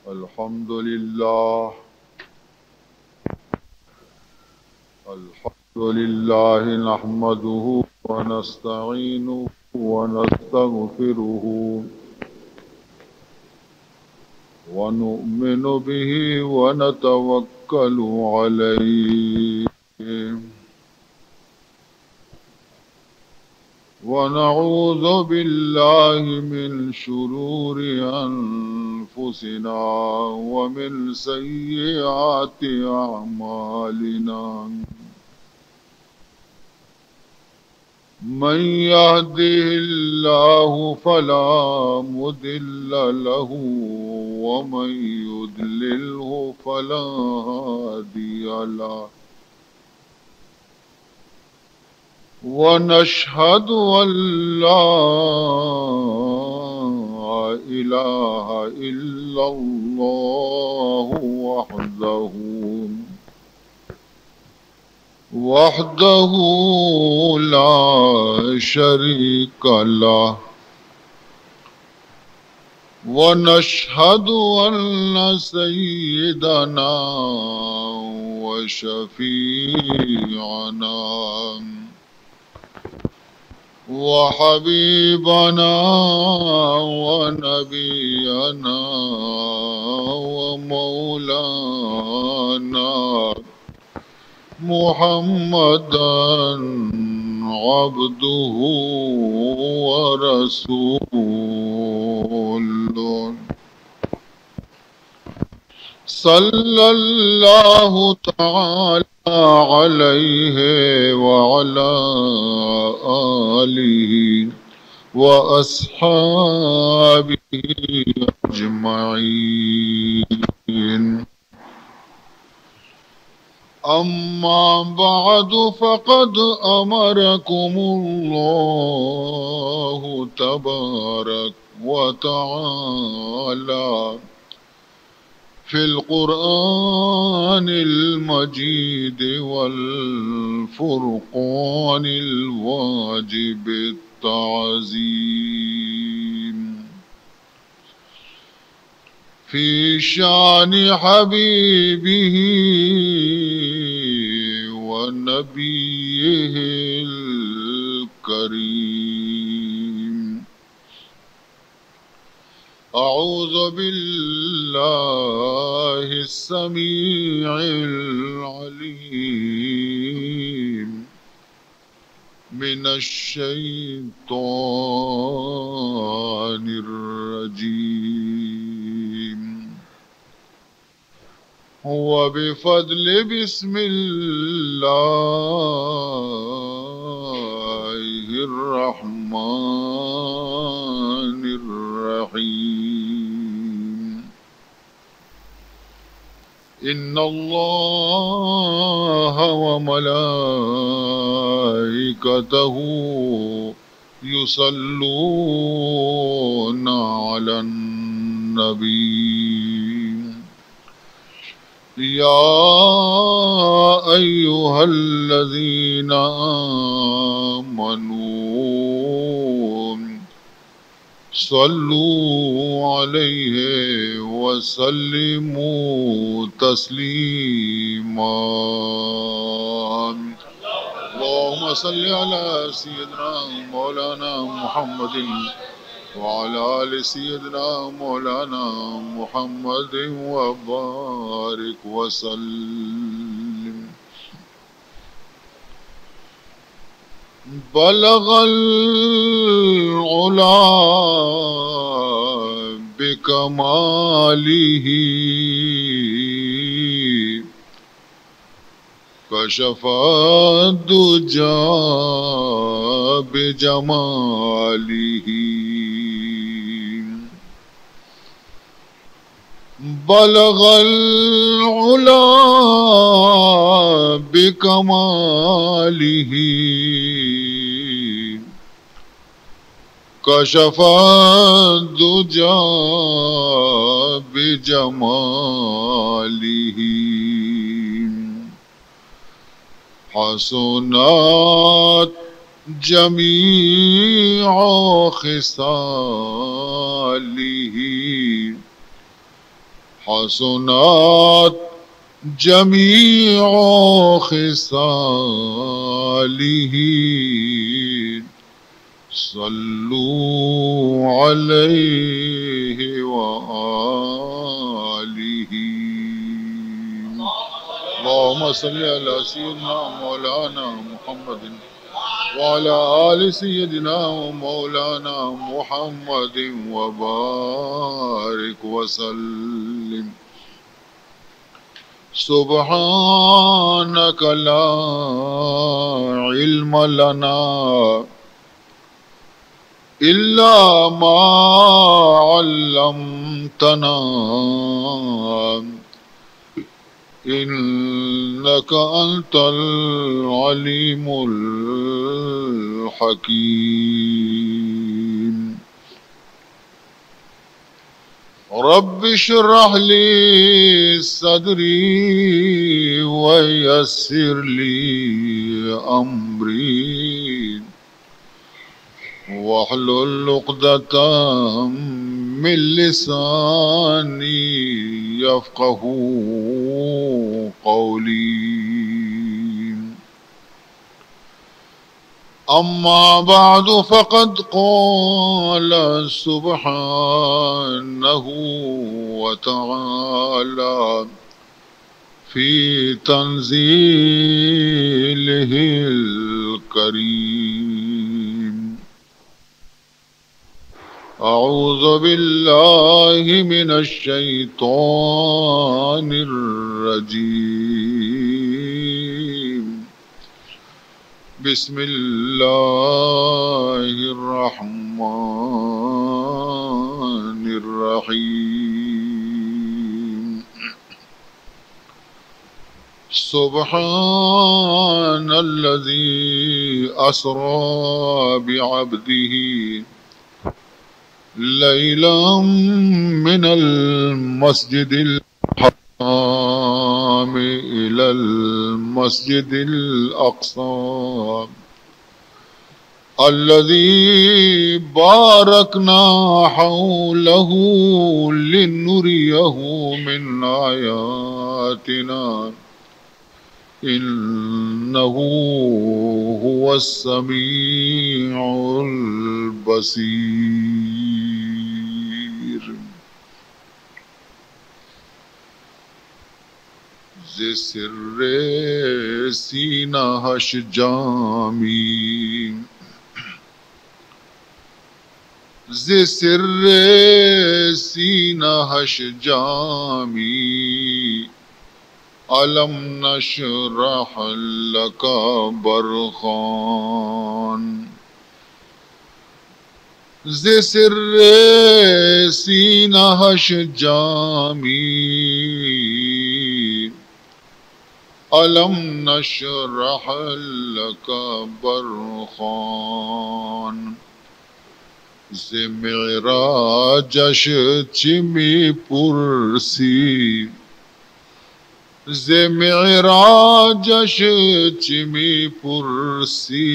الحمد لله. الحمد لله نحمده ونستعينه ونستغفره ونؤمن به ونتوكل عليه. ونعوذ بالله من شرور أنفسنا ومن سيئات أعمالنا. من يهده الله فلا مضل له ومن يضلله فلا هادي له. ونشهد أن لا إله إلا الله وحده، وحده لا شريك له. ونشهد أن سيدنا وشفيعنا وحبيبنا ونبينا ومولانا محمدا عبده ورسوله. صلى الله تعالى عليه وعلى آله وأصحابه أجمعين. أما بعد، فقد أمركم الله تبارك وتعالى في القرآن المجيد والفرقان الواجب التعظيم في شأن حبيبه ونبيه الكريم. أعوذ بالله السميع العليم من الشيطان الرجيم. وبفضل بسم الله الرحمن الرحيم. إن الله وملائكته يصلون على النبي. يا أيها الذين آمنوا صلوا عليه وسلموا تسليما. اللهم صل على سيدنا مولانا محمد وعلى آل سيدنا مولانا محمد وبارك وسلم. بلغ العلا بكماله، كشف الدجى بجماله. بلغ العلا بكماله، كشف الدجى بجماله. حسنت جميع خصاله، حسنت جميع خصاله. صلوا عليه وآله. اللهم صل على سيدنا مولانا محمد وعلى آل سيدنا ومولانا محمد وبارك وسلم. سبحانك لا علم لنا إلا ما علمتنا إنك أنت العليم الحكيم. رب اشرح لي صدري ويسر لي أمري واحلل عقدة من لساني يفقهوا قولي. أما بعد، فقد قال سبحانه وتعالى في تنزيله الكريم: أعوذ بالله من الشيطان الرجيم. بسم الله الرحمن الرحيم. سبحان الذي أسرى بعبده ليلا من المسجد الحرام إلى المسجد الأقصى الذي باركنا حوله لنريه من آياتنا إنه هو السميع البصير. ز سر سینہ اش جامی، ز سر سینہ اش جامی، الم نشرح لک برخوان. ز سر سینہ اش جامی، الم نشرح لک برخوان. ز معراج اش چہ می پرسی، ز معراج اش چہ می پرسی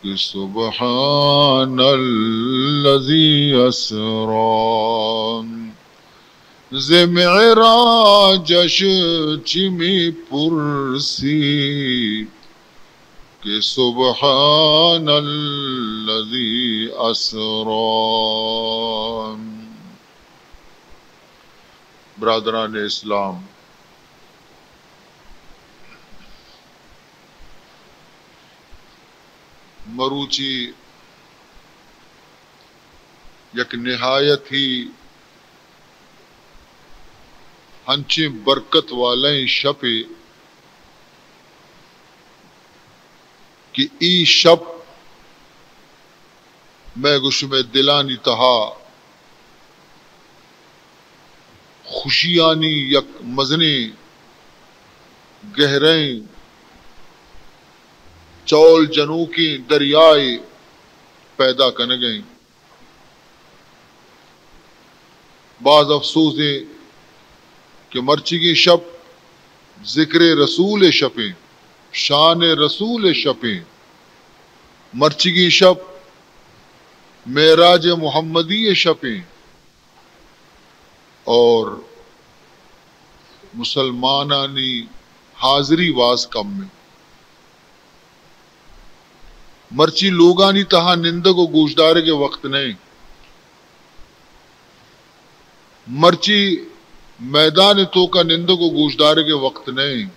کہ سبحان الذی اسری. ز معراج اش چہ می پرسی کہ سبحان الذی اسری. برادران اسلام، مروچی یک نہایت ہی ہنچیں برکت والیں شپے کہ ای شپ مئے گوں شمئے دلانی تہا خوشیانی یک مزنیں گہریں چول جنوکیں دریائے پیدا کنگ ء انت۔ باز افسوز انت کہ مرچیگیں شپ ذکر رسول ء شپ انت، شان رسول ء شپ انت۔ مرچیگیں شپ معراج محمدی ء شپ انت اور مسلمانانی حاضری باز کم انت۔ مرچی لوگانی تہا نندگ و گوشدارگ ء وقت نہ انت۔ مرچی میدان ء توکا نندگ و گوشدارگ ء وقت نہ انت۔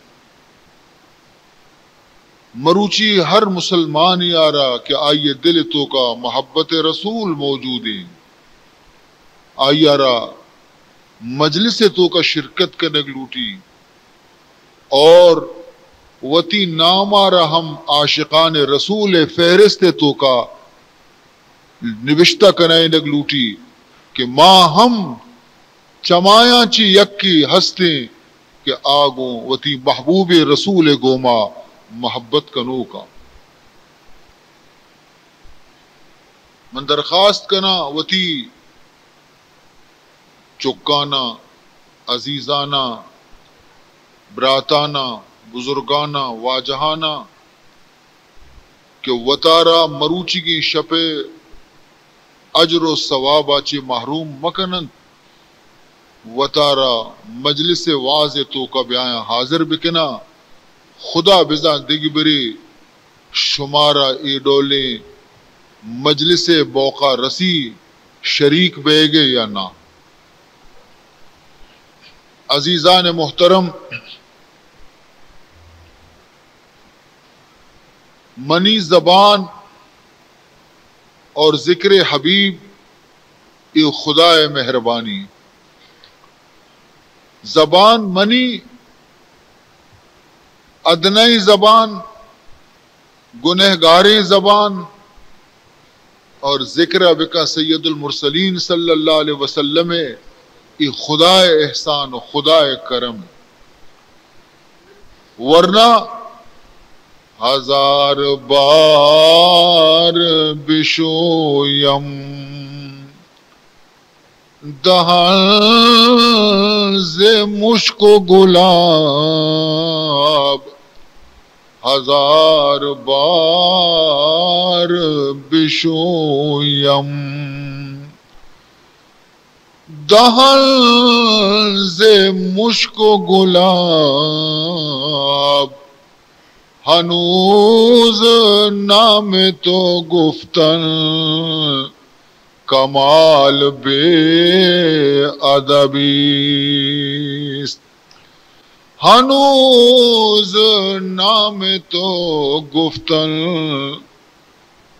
مروچی ہر مسلمانے ء را کہ آئی ء دل ء توکا محبت رسول موجود انت، آئی ء را مجلس ء توکا شرکت کنگ لوٹی اور وتی نام ء را ہم عاشقان رسول ء فہرست ء توکا نبشتہ کنائینگ لوٹی کہ ما ہم چمایاں چہ یکے ہستیں کہ آ گوں وتی محبوب رسول ء گوما محبت کنوکاں۔ من درخواست کناں وتی چکاناں، عزیزاناں، براتاناں، بزرگاناں، واجہاناں کہ وتارا مروچیگیں شپ ء اجر و ثواب ء چہ محروم مکن انت، وتارا مجلس وعظ ء توکا بیایاں حاضر بکناں۔ خدا بزاں دگہ برے شمارا اے ڈولیں مجلس ء موقع رسی، شریک بئیگ ء یا نہ۔ عزیزان محترم، منی زبان اور ذکر حبیب اے خدا ء مہربانی۔ زبان منی ادنائی زبان، گنہگاریں زبان، اور ذکر ء بکن سید المرسلین صلی اللہ علیہ وسلم ء، اے خدا ء احسان و خدا ء کرم۔ ورنہ ہزار بار بشویم دہن ز مشک و گلاب، ہزار بار بشویم دہن ز مشک و گلاب، ہنوز نام تو گفتن کمال بے ادبی است۔ ہنوز نام تو گفتن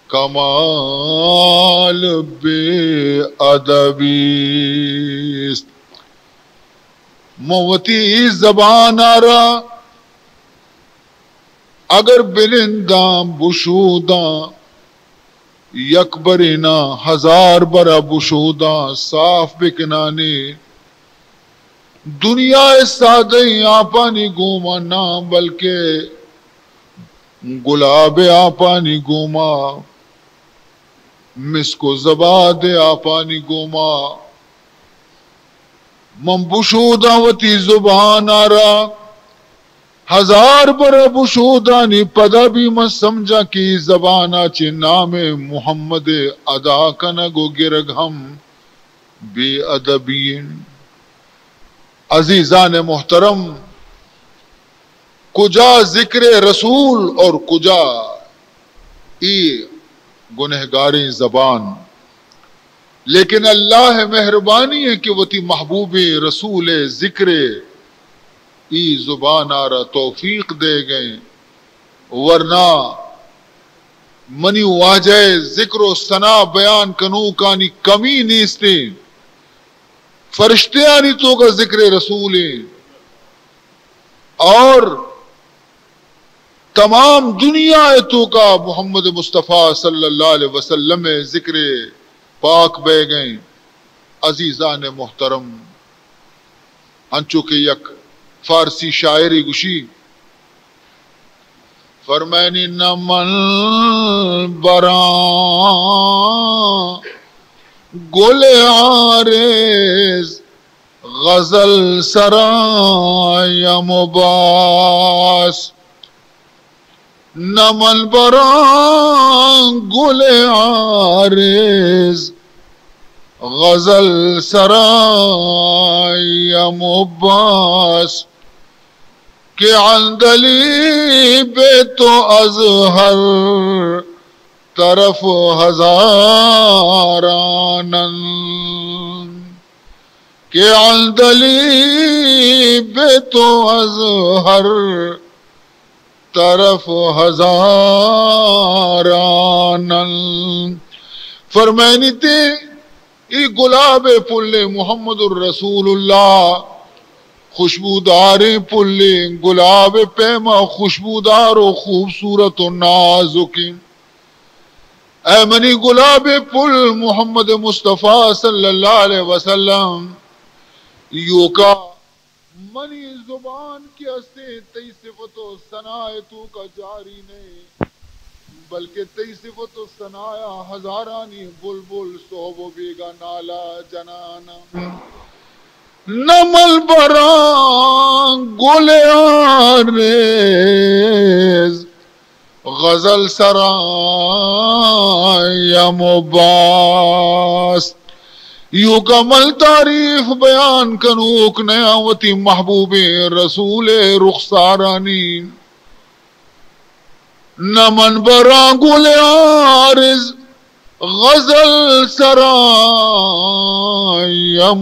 کمال بے ادبی است۔ من وتی زبان ء را اگر بننداں، بشوداں، یک برے نہ ہزار برا بشوداں، صاف بکنانے۔ دنیا ء سادہیں آپانی گوما نہ، بلکہ گلاب ء آپانی گوما، مسک و زباد ء آپانی گوما۔ من بشوداں وتی زبان ء را، ہزار برا بشودانی پدا بھی من سمجھاں کہ اے زبان ء چہ نام محمد ء ادا کنگ و گرگ ہم بے ادبی انت۔ عزیزان محترم، کجا ذکر رسول اور کجا اے گنہگاریں زبان۔ لیکن اللہ ء مہربانی ہے کہ وتی محبوب رسول ء ذکر ء اے زبان ء را توفیق دئیگ ء انت، ورنہ منی واجہ ء ذکر و ثنا بیان کنوکانی کمی نیست انت۔ فرشتیانی توکا ذکر رسول انت اور تمام دنیا ء توکا محمد مصطفی صلی اللہ علیہ وسلم ء ذکر پاک بئیگ ء انت۔ عزیزان محترم، انچو کہ یک فارسی شاعرے گوشی، فرمائنی نہ من براں گل عارض غزل سرایم و باس، نہ من براں گل عارض غزل سرایم و بس که عندلیب تو از هر طرف هزارانند، که عندلیب تو از هر طرف هزارانند. فرمائنیتے، اے گلاب پل محمد الرسول اللہ، خوشبوداریں پل، گلاب پیما خوشبودار و خوبصورت و نازکیں. اے منی گلاب پل محمد مصطفی صلی اللہ علیہ وسلم، ایوکا منی زبان کہ استیں تئی صفت و ثناء توکا جاری نئے، بلکہ تئی صفت و ثنایا ہزارانی بلبل سہب و بیگا نالا جنان. نہ من براں گل عارض غزل سرایم و بس، ایوکا من تعریف بیان کنوک نیاں وتی محبوبیں رسول رخسارانی. نہ من براں گل عارض غزل سرایم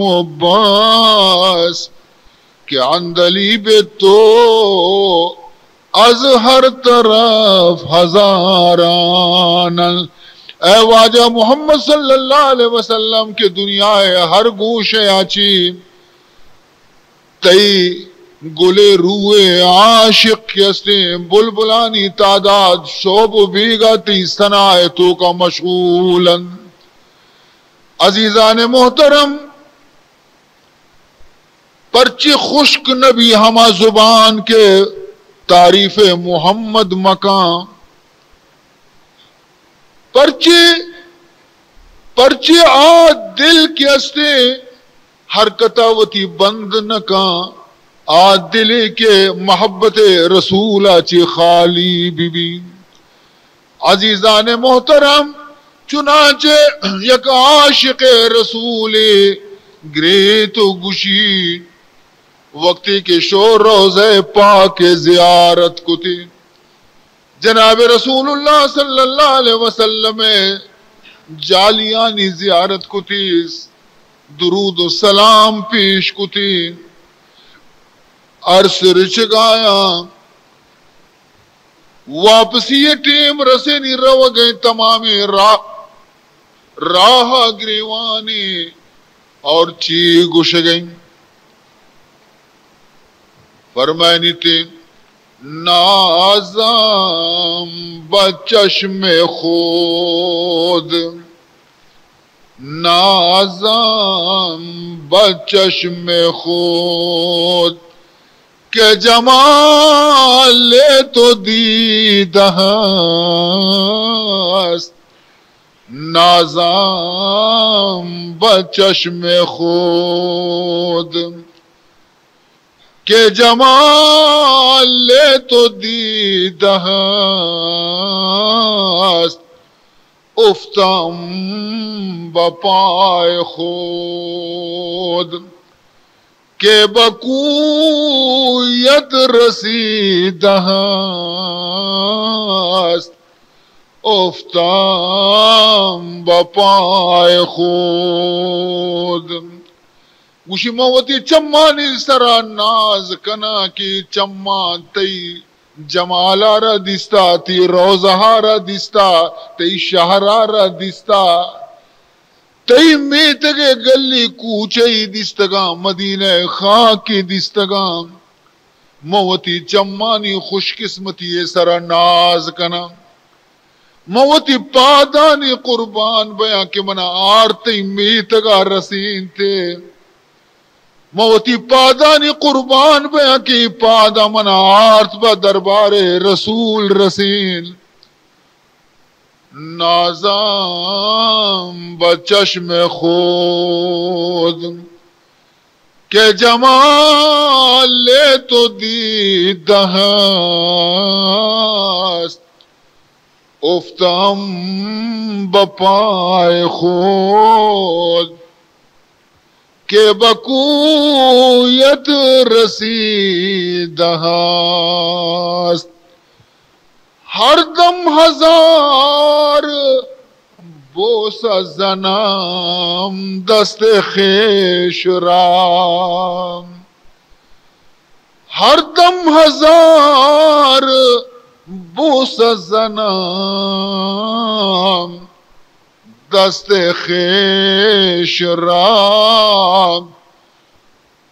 و بس، که عندلیب تو از هر طرف هزارانند. اے واجہ محمد صلی اللہ علیہ وسلم، کہ دنیا ءِ ہر گوشے آ چی تئی گل روح عاشق کہ استیں بلبلانی تعداد سہب و بیگا تئی ثناء توکا مشغول انت. عزیزان محترم، پرچے خشک نبی ہما زبان کہ تعریف محمد مکاں؟ پرچے، پرچے آ دل کہ استیں حرکتا وتی بند نہ کاں، آ دلے کہ محبت رسولا چی خالی بہ بی؟ عزیزان محترم، چنانچہ یک عاشق رسولے گریت و گوشی، وقتی کہ شو روضہ پاک زیارت کتی، جناب رسول اللہ صلی اللہ علیہ وسلم ءِ جالیانی زیارت کتی، درود و سلام پیش کتی، عرص رچگایاں، واپسی ءِ ٹیم رسینی، روگ ءِ تمامیں راہ، راہ ءَ گریوانی اور چی گوشگ ءَ اِنت؟ فرمائنیت، نازم بہ چشم خود، نازم بہ چشم خود، که جمال تو دیده است، نازم بہ چشم خود، که جمال تو دیده است، افتم بہ پای خود، که بہ کویت رسیده است، افتم بہ پای خود. گوشی، من وتی چمانی سرا ناز کناں کہ چماں تئی جمال ءَ را دیستا، تئی روضہ ءَ را دیستا، تئی شہر ءَ را دیستا، تئی میتگ ءِ گلی کوچہ ئی دیستگاں، مدینہ ءِ خاک ئی دیستگاں. من وتی چمانی خوش قسمتی ءِ سرا ناز کناں. من وتی پادانی قربان بیاں کہ منا آرت تئی میتگا رسینت. من وتی پادانی قربان بیاں کہ اے پادا منا آرت بہ دربار رسول رسین. نازم بہ چشم خود، که جمال تو دیده است، افتم بہ پای خود. که به کویت رسیده است. هر دم هزار بوسه زنم دست خویش را، هر دم هزار بوسه زنم دست خویش را،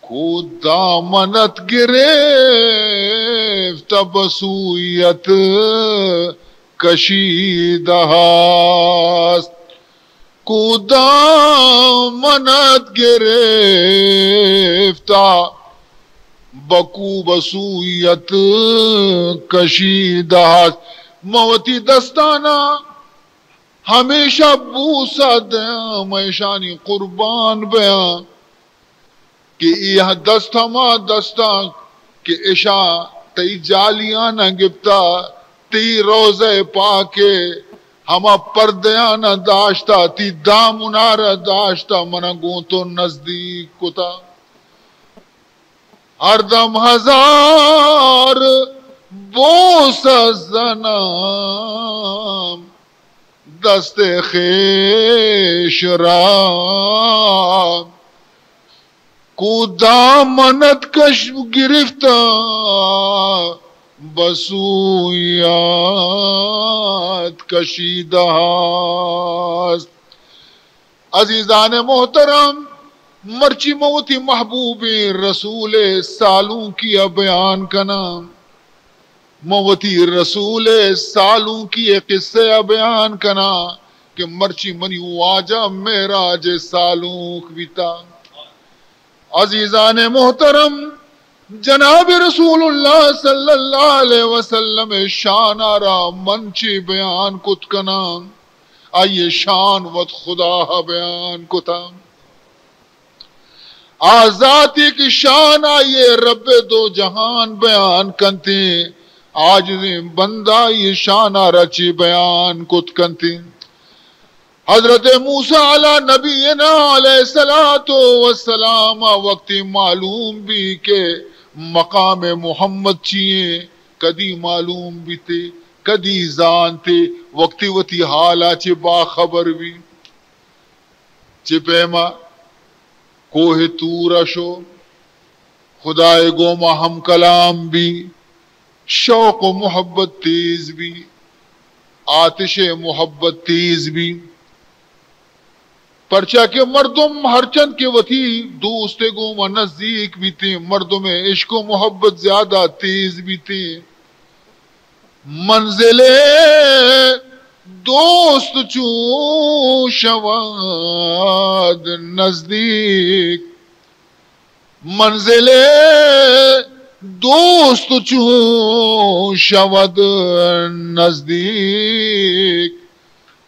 کو دامنت گرفت به سویت کشیده است. کو دامنت گرفت به کو به سویت کشیده است. من وتی دستانا همیشہ بوسہ دیاں، من اشانی قربان بیاں کہ اے دست ہما دستاں کہ اشاں تئی جالیانا گپتا، تئی روضہ پاک ء ہما پردیانا داشتا، تئی دامنارا داشتا، منا گوں تو نزدیک کتا۔ ہر دم ہزار بوسہ زنم دست خویش را، کو دامنت کش گرفتہ، به سویت کشیده است. عزیزان محترم، مرچی من وتی محبوبیں رسول سالونکی ء بیان کناں۔ من وتی رسول سالونکی ء قصہ ء بیان کناں کہ مرچی منی واجہ معراج سالونک بیتا۔ عزیزان محترم، جناب رسول اللہ صلی اللہ علیہ وسلم ء شان ء را من چی بیان کت کناں؟ آئی ء شان وت خدا ء بیان کتا۔ آ ذاتے کہ شان آئی ء رب دو جہان بیان کنتیں، عاجزیں بندہ آئی ء شان ء را چی بیان کت کنتیں؟ حضرت موسیٰ علی نبینا علیہ الصلوۃ والسلام ء وقتی معلوم بی کہ مقام محمد چی ایں، کدی معلوم بیتے، کدی زانتے، وقتی وتی حالا چہ باخبر بی۔ چہ پیما کوہ طور ء شو، خدائے گوما ہم کلام بی، شوق و محبت تیز بی، آتش محبت تیز بی۔ پرچا کہ مردم ہرچند کہ وتی دوست گوما نزدیک بیتیں، مردم عشق و محبت زیادہ تیز بیتیں۔ منزل دوست چون شود نزدیک، منزل دوست چون شود نزدیک،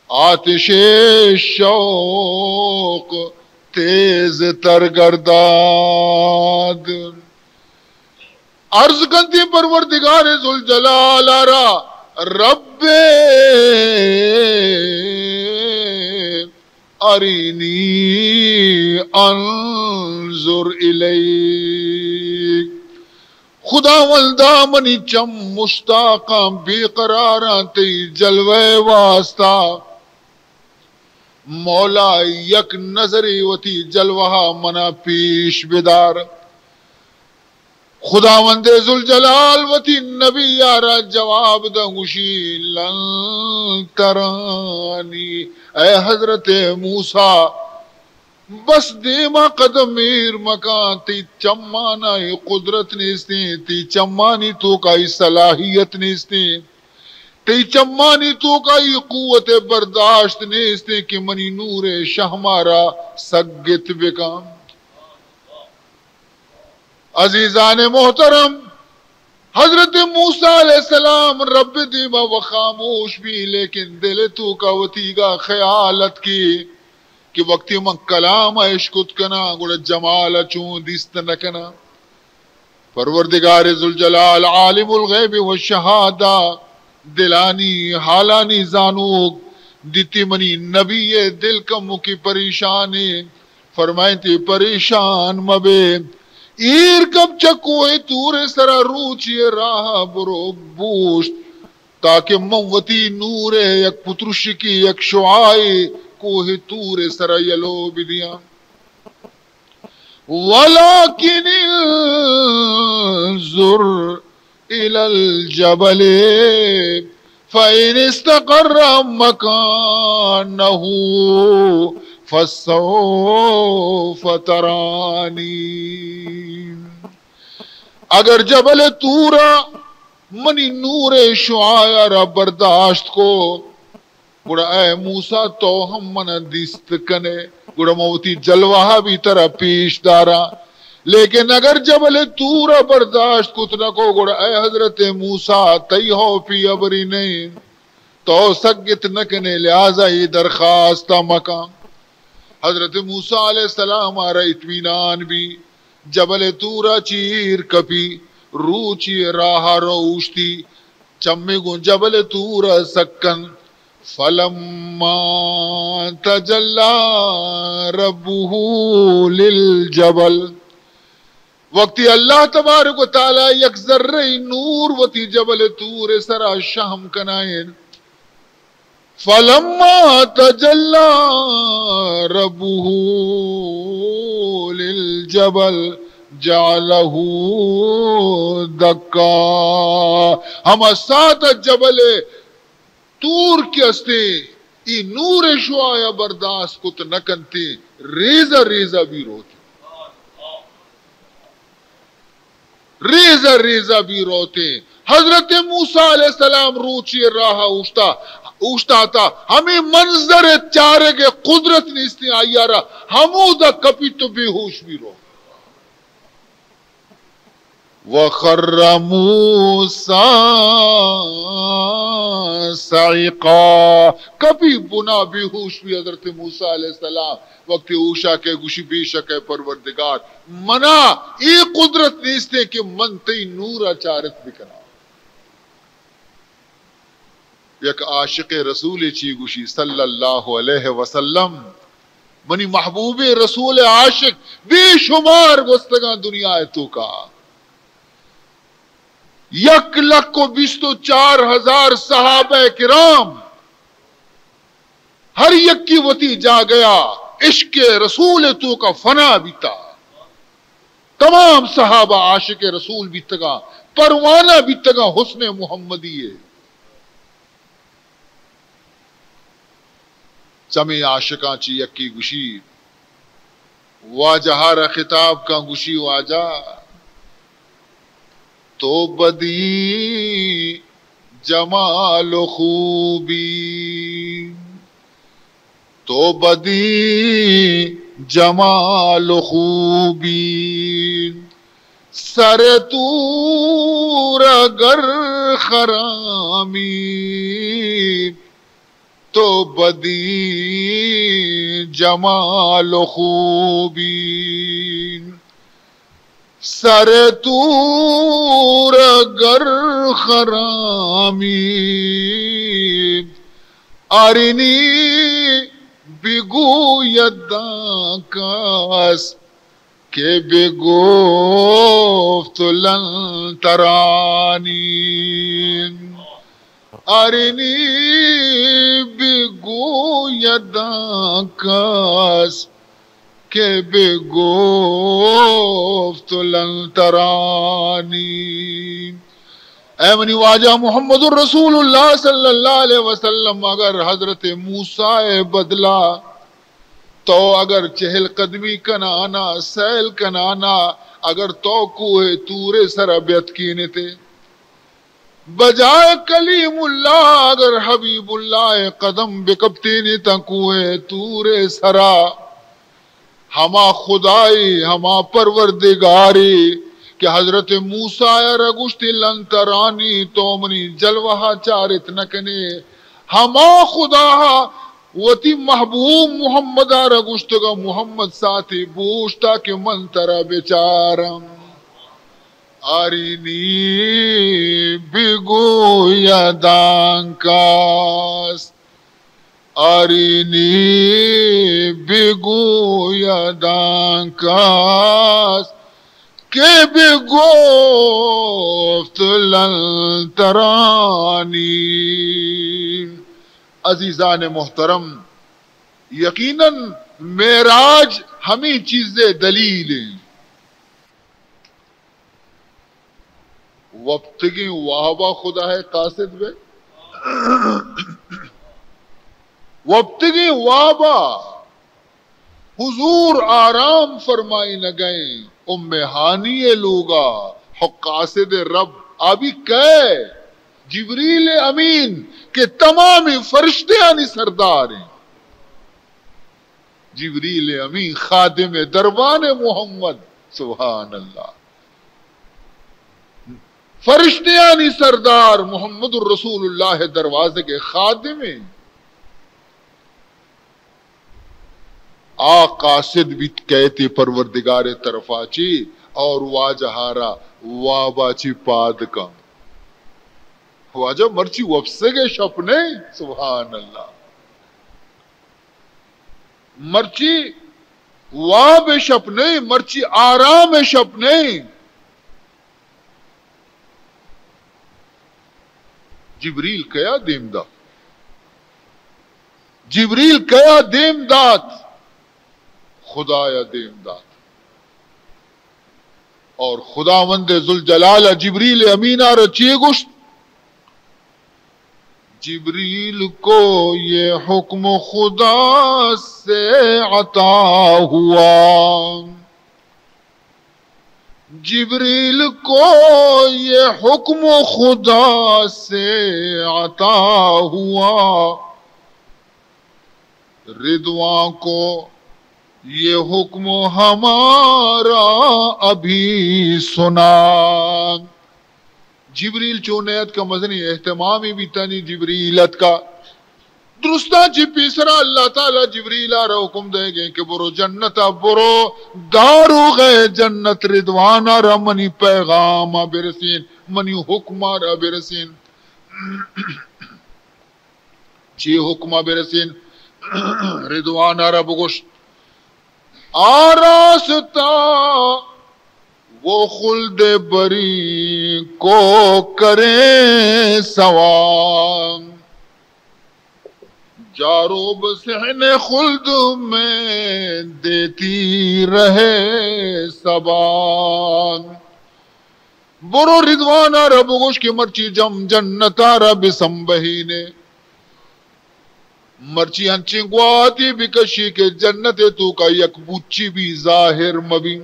آتش شوق تیز تر گرداد۔ عرض کنتی پروردگار ذوالجلال ء را، رب ارینی انظر الیک۔ خداوندا، منی چم مشتاقاں، بے قراراں تئی جلوہ ء واسطہ۔ مولا، یک نظرے وتی جلوہ ء منا پیش بدار۔ خداوند ذوالجلال وتی نبی ء را جواب داں، گوشی، لن ترانی، اے حضرت موسیٰ، بس دیما قدم ایر مکان، تئی چمانا ای قدرت نیستیں، تئی چمانی توکا ای صلاحیت نیستیں، تئی چمانی توکا ای قوت برداشت نیستیں کہ منی نور شہما را سگت بکن۔ عزیزان محترم، حضرت موسیٰ علیہ السلام رب دیما و خاموش بی، لیکن دل توکا وتیگا خیال اتکی کہ وقتی من کلام اشکت کناں، گڑا جمال چون دیست نہ کناں۔ پروردگار ذوالجلال عالم الغیب و شہادہ، دلانی حالانی زانوک، دیتی منی نبی دل کمکی پریشانی، فرمائنتی، پریشان مبے، ایر کپ چہ کوہ طور سرا، روچی راہ برو بوشت، تاکہ من وتی نور یک پترشکی، یک شعاعے کوہ طور سرا یلو بدیاں۔ ولكن انظر إلى الجبل فإن استقر مكانه فسوف تراني۔ اگر جبل طورا منی نور شعاع را برداشت کو، گڑا اے موسیٰ تو ہم منا دیست کنے، گڑا من وتی جلوہ بھی ترا پیش داراں۔ لیکن اگر جبل طور برداشت کت نہ کو، گڑا اے حضرت موسیٰ تئی ہوپی ابری نہیں، تو سگت نہ کنے، لہذا یہ درخواست مکن۔ حضرت موسیٰ علیہ السلام آرا اطمینان بھی، جبل طورا چیر کپی، روچی راہ رو اوشتی، چمی گوں جبل طورا سکن۔ فلما تجلى ربه للجبل، وقتی اللہ تبارک و تعالی یک ذرہ نور وتی جبل طور سرا شہم کنائین، فلما تجلى ربه للجبل جعله دكا، ہما ساعت جبل طور کہ استیں، ای نور شعاع برداشت کت نہ کنتیں، ریزہ ریزہ بھی روتیں۔ ریزہ ریزہ بھی روتیں۔ حضرت موسیٰ علیہ السلام روچی راہ اوشتا، اوشتاتا، ہمیں منظر چارگ قدرت نیستیں آئی را، ہمودا کپی تو بے ہوش بھی رو۔ وخر موسیٰ صعقا، کپی بنا بے ہوش بھی حضرت موسیٰ علیہ السلام۔ وقتی ہوشا کہ گوشی، بے شک اے پروردگار، منا اے قدرت نیستیں کہ من تئی نورا چارت بکناں۔ یک عاشق رسول چی گوشی صلی اللہ علیہ وسلم، منی محبوب رسول عاشق بے شمار گوستگاں دنیا توکا، یک لکھ و بیست و چار ہزار صحابہ کرام، ہر یکی وتی جاگہا عشق رسول توکا فنا بیتا۔ تمام صحابہ عاشق رسول بیتگاں، پروانہ بیتگاں حسن محمدی ء۔ چمے عاشقاں چی یکی گوشی، واجہ را خطاب کن، گوشی، واجہ، تو بدی جمال و خوبی، تو بدی جمال و خوبی، سر طور اگر خرامی، تو بدی جمال و خوبی، سر طور اگر خرامی، آرینی بگوید آن کس که بگفت لن ترانی. آرینی بگوید آن کس که بگفت لن ترانی. اے منی واجہ محمد رسول اللہ صلی اللہ علیہ وسلم، اگر حضرت موسیٰ ء بدلا تو اگر چہل قدمی کنانا، سیل کنانا، اگر تو کوہ طور سرا بیتکینتے، بجائے کلیم اللہ اگر حبیب اللہ قدم بکپتینتاں کوہ طور سرا، ہما خدائے، ہما پروردگارے کہ حضرت موسیٰ ء را گوشتی، لن ترانی، تو منی جلوہ ء چارت نہ کنے، ہما خدا ء وتی محبوب محمد ء را گوشتگا، محمد ساعتے بوشتا کہ من ترا بچارم۔ آرینی بگوید آن کس آرینی بگوید آن کس که به گفت لن ترانی. عزیزان محترم، یقیناً معراج ہمیں چیز دلیل ہیں۔ وپتگیں وابا خدا ہے قاصد بے۔ وپتگیں وابا حضور آرام فرمائینگئیں ام ہانی لوگا، حق قاصد رب آبی کئے؟ جبریل امین کہ تمام فرشتیانی سردار ہیں۔ جبریل امین خادم دربان محمد، سبحان اللہ، فرشتیانی سردار محمد الرسول اللہ دروازگ خادم ہیں۔ آ قاصد بیت کئیت پروردگار طرفا چی اور واجہارا وابا چی پاد کن۔ واجہ مرچی وپسگ شپ نہیں، سبحان اللہ۔ مرچی واب شپ نہیں، مرچی آرام شپ نہیں۔ جبریل کیا دیم دات؟ جبریل کیا دیم دات؟ خدایا دیم دات۔ اور خداوند ذوالجلال جبریل امینارا چی گوشت؟ جبریل کو یہ حکم خدا سے عطا ہوا۔ جبریل کو یہ حکم خدا سے عطا ہوا، رضوان کو یہ حکم ہمارا ابھی سنا۔ جبریل چون اتکا، مزنی اہتمامی بیتانی۔ جبریل اتکا، درستاں چی پیسرا اللہ تعالی جبریل آرا حکم دے گئے کہ برو جنتا، برو داروغ جنت رضوان آرا منی پیغام برسین، منی حکم آرا برسین۔ چی حکم برسین؟ رضوان آرا بگوشت، آ راستہ وہ خلد بری کو کریں سوال، جاروب صحن خلد میں دیتی رہے سبان۔ برو رضوان آرا بگوش کہ مرچی جم جنت آرا بسمبہینے۔ مرچی انچیں گواتی بکشی کہ جنت توکا یک بوچی بھی ظاہر مبی۔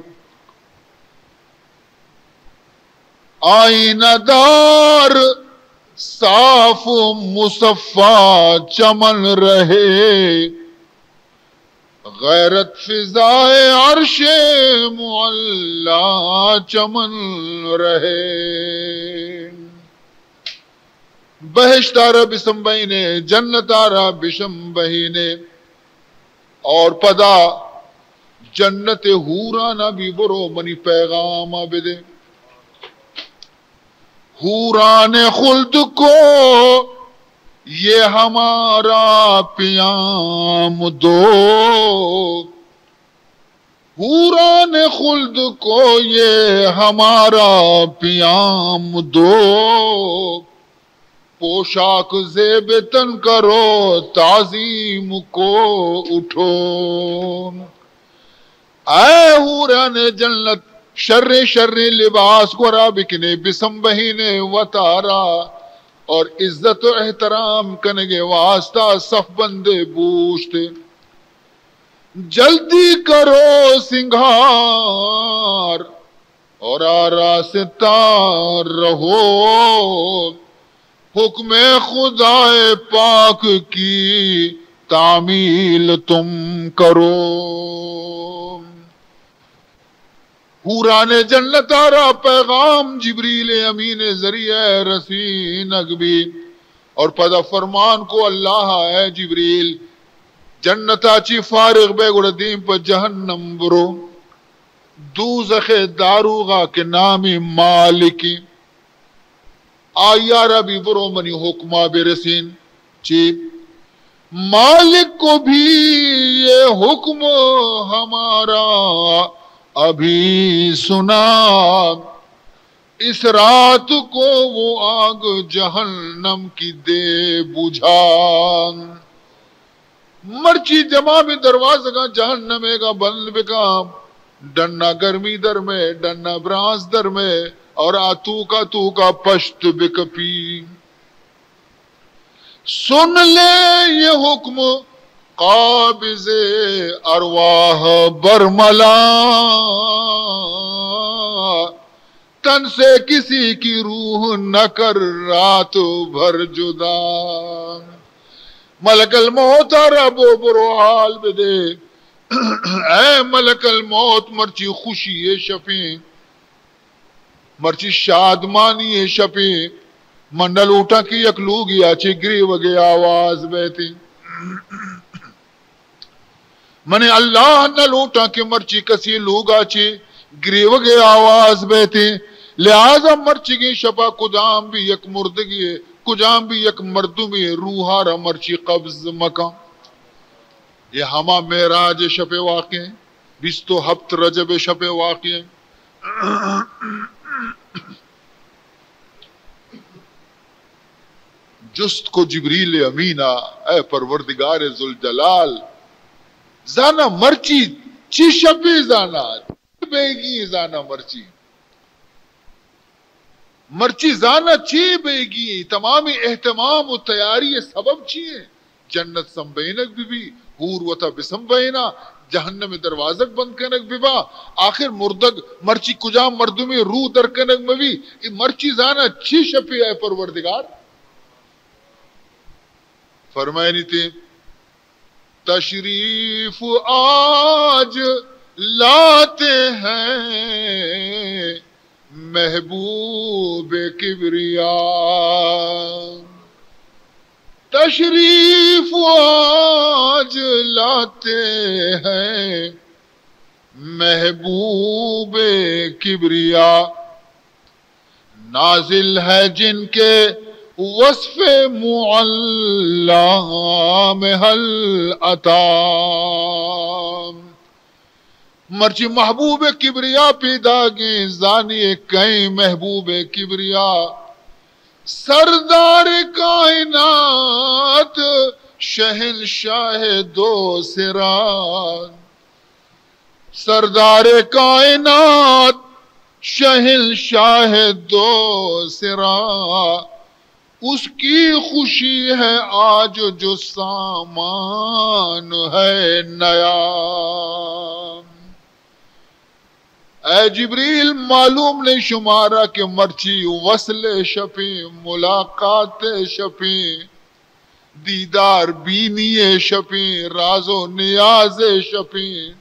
آئینہ دار صاف مصفا چمن رہے، غیرت فضائے عرش معلی چمن رہے۔ بہشت آرا بسمبہینے، جنت آرا بسمبہینے، اور پدا جنت حورانا بھی برو منی پیغام بدے۔ حوران خلد کو یہ ہمارا پیام دو، حوران خلد کو یہ ہمارا پیام دو، پوشاک زیب تن کرو تعظیم کو اٹھو۔ اے حوران جنت، شریں شریں لباس گورا بکنے، بسمبہینے وتارا اور عزت و احترام کنگے واسطہ صف بندے بوشتے۔ جلدی کرو سنگھار اور آ راستہ رہو، حکم خدائے پاک کی تعمیل تم کرو۔ حوران جنت آرا پیغام جبریل امین ذریعہ رسینگ بی اور پدا فرمان کو اللہ، اے جبریل، جنتا چی فارغ بے گڑا دیم پہ جہنم برو، دوزخ داروغا کہ نامی مالکی، آئی آرا بھی برو منی حکما برسین۔ چی؟ مالک کو بھی یہ حکم ہمارا ابھی سنا، اس رات کو وہ آگ جہنم کی دے بجھا۔ مرچی جمامی دروازگاں جہنم ءِ گا بند بکاں، ڈنا گرمی درمے، ڈنا برانز درمے، اور آ توکا توکا پشت بکپی۔ سن لے یہ حکم قابض ارواح برملا، تن سے کسی کی روح نہ کر رات بھر جدا۔ ملک الموت ءَ را بو برو حال بدے۔ اے ملک الموت، مرچی خوشی ءِ شپیں، مرچی شادمانی ءِ شپیں، من نہ لوٹاں کہ یک لوگے ءَ چہ گریوگ ءِ آواز بیتیں۔ من اللہ نہ لوٹاں کہ مرچی کسی لوگ ءَ چہ گریوگ ءِ آواز بیتیں۔ لہذا مرچیگیں شپ ءَ کجام بھی یک مردگے، کجام بھی یک مردمے روح ءَ را مرچی قبض مکن۔ اے ہما معراج ءِ شپ ءِ واقعہ ایں، بیست و ہپت رجب ءِ شپ ءِ واقعہ ایں۔ جست کو جبریل امین ءَ، اے پروردگار ذوالجلال، زانا مرچی چی شپے زانا، چی بیگی زانا مرچی؟ مرچی زانا چی بیگی؟ تمامی اہتمام و تیاری سبب چی ایں؟ جنت سمبہینگ بہ بی، حور وتا بسمبہینا، جہنم دروازگ بند کنگ بہ با، آخر مردگ مرچی کجام مردمے روح در کنگ مہ بی، اے مرچی زانا چی شپے اے پروردگار؟ فرمائنیتے، تشریف آج لاتے ہیں محبوب کبریا، تشریف آج لاتے ہیں محبوب کبریا، نازل ہے جن کے وصف معلی میں حل عطا۔ مرچی محبوب کبریا پیداگیں، زانی کئیں محبوب کبریا؟ سردار کائنات، شہنشاہ دو سرا، سردار کائنات، شہنشاہ دو سرا، اس کی خوشی ہے آج جو سامان ہے نیا۔ اے جبریل، معلوم نہیں شمارا کہ مرچی وصل شپیں، ملاقات شپیں، دیدار بینی شپیں، راز و نیاز شپیں۔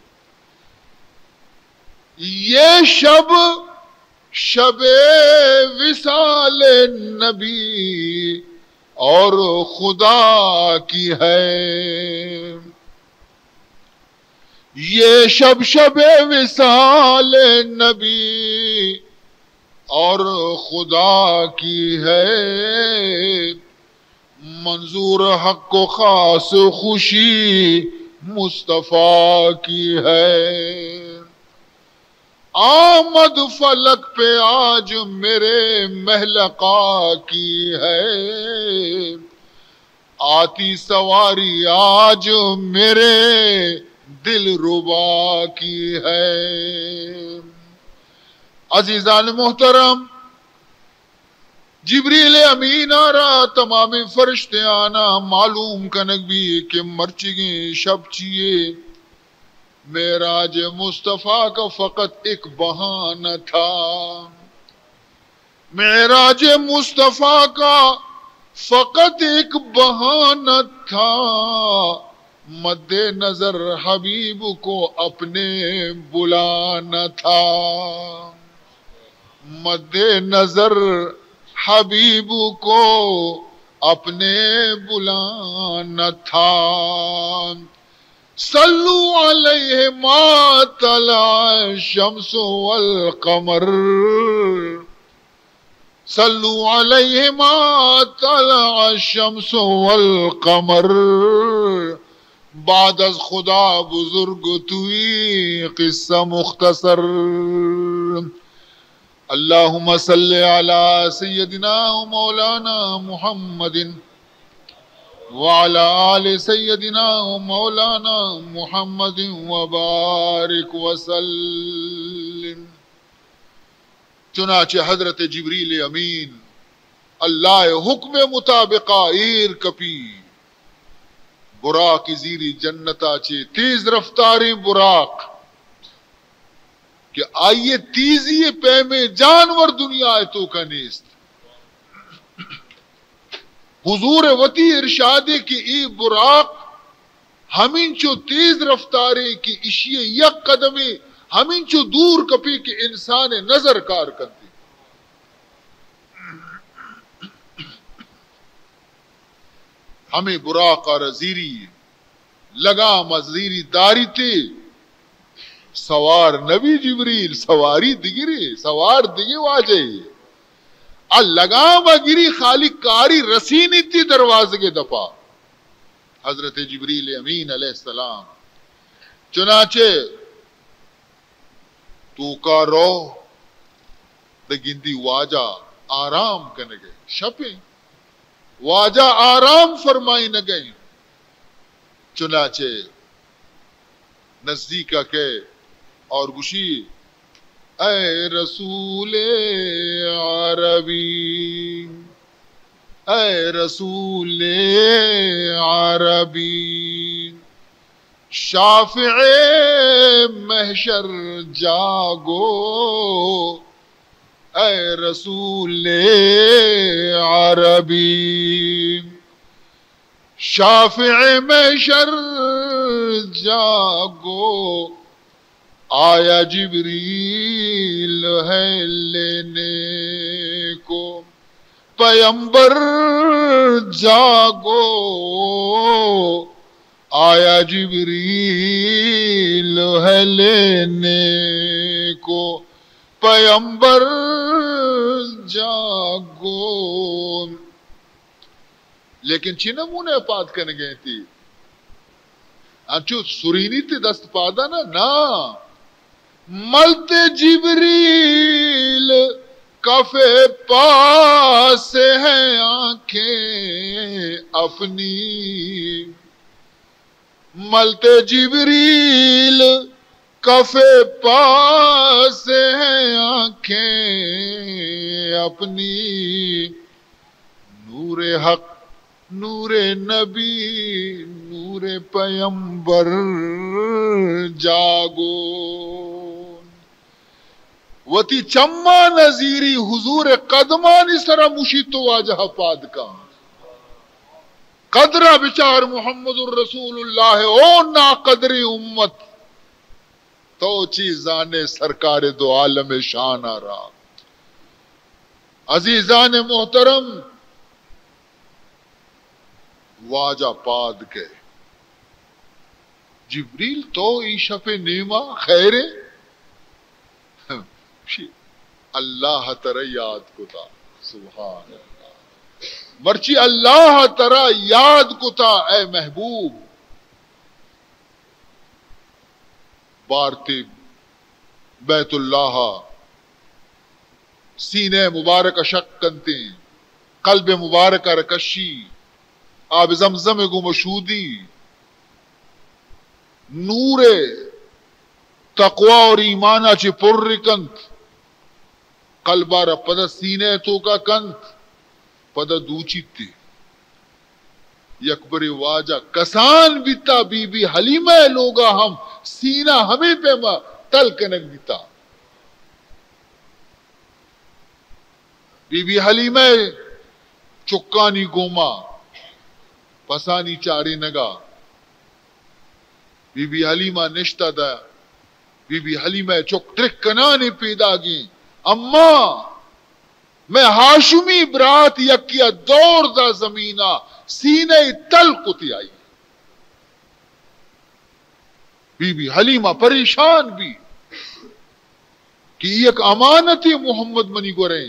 یہ شب شب وصال نبی اور خدا کی ہے۔ یہ شب شب وصال نبی اور خدا کی ہے، منظور حق و خاص خوشی مصطفیٰ کی ہے۔ آمد فلک پہ آج میرے محلقہ کی ہے، آتی سواری آج میرے دلربا کی ہے۔ عزیزان محترم، جبریل امین ءَ را تمامیں فرشتیانا معلوم کنگ بی کہ مرچیگیں شپ چیے۔ معراج مصطفیٰ کا فقط ایک بہانہ تھا۔ معراج مصطفیٰ کا فقط ایک بہانہ تھا، مد نظر حبیب کو اپنے بلانا تھا، مد نظر حبیب کو اپنے بلانا تھا۔ صلوا علیہ ما طلع الشمس والقمر، صلوا علیہما طلع الشمس والقمر، بعد از خدا بزرگ توئی، قصہ مختصر۔ اللهم صل على سيدنا ومولانا محمد وعلى آل سيدنا ومولانا محمد وبارك وسلم۔ چنانچہ حضرت جبریل امین اللہ ءِ حکم ءِ مطابقا ایر کپی، براق زیری جنتا چہ، تیز رفتاریں براق کہ آئی ءِ تیزی ءِ پیمیں جانور دنیا ءِ توکا نیست۔ حضور ءِ وتی ارشادے کہ اے براق ہمینچو تیز رفتارے کہ اشی ءِ یک قدمے ہمینچو دور کپی کہ انسان ءِ نظر کار کنتی۔ ہمے براق ءَ را زیری، لگام ءَ زیری داریتے، سوار نبی جبریل، سواری دگرے، سوار دگہ واجہے۔ آ لگام ءَ گری، خالی کاری رسینیتی دروازگ ءِ دپا۔ حضرت جبریل امین علیہ السلام چنانچہ توکا رو، دگندی واجہ آرام کنگے، شپیں واجہ آرام فرمائینگے۔ چنانچہ نزدیکا کئے اور گشی، اے رسول عربی، اے رسول عربی، شافع محشر جاگو، اے رسول عربی۔ شافع محشر جاگو، آیا جبریل ہے لینے کو۔ پیمبر جاگو، آیا جبریل ہے لینے کو۔ پیمبر جاگو۔ لیکن چی نمونہ پاد کنگے تی؟ انچو سرینیت دست پادا نا، نا۔ ملتے جبریل کف پا سے ہیں آنکھیں اپنی۔ ملتے جبریل کف پا سے ہیں آنکھیں اپنی۔ نور حق، نور نبی، نور پیمبر جاگو۔ وتی چماں نزیری حضور قدمانی سرا مشیت و واجہ پاد کن۔ قدرا بچار محمد رسول اللہ، او ناقدری امت۔ تو چی زانے سرکار دو عالم شان ءَ را۔ عزیزان محترم، واجہ پاد کئے۔ جبریل، تو ای شپ نیما خیرے؟ اللہ ترا یاد کتا۔ سبحان اللہ۔ مرچی اللہ ترا یاد کتا، اے محبوب، بارتی بیت اللہ ءَ سینہ مبارک ءَ شک کنتیں، قلب مبارک ءَ را کشی، آب زمزم ءَ گوں مشودی، نور تقوی اور ایمان ءَ چہ پر کنت۔ قلب ءَ را پدا سینہ ءِ توکا کنت، پدا دوچیت۔ یک برے واجہ کسان بیتا، بی بی حلیمہ ءِ لوگا ہم سینہ ہمے پیما تل کنگ بیتا۔ بی بی حلیمہ ءِ چکانی گوما پسانی چارینگا بی بی حلیمہ نشتہ دہ، بی بی حلیمہ ءِ چک درک کنانے پیداگیں، اماں، مئے ہاشمی برات یکیا دور دا زمینا سینہ تل کتی آئی۔ بی بی حلیمہ پریشان بی کہ یک امانتے محمد منی گوریں۔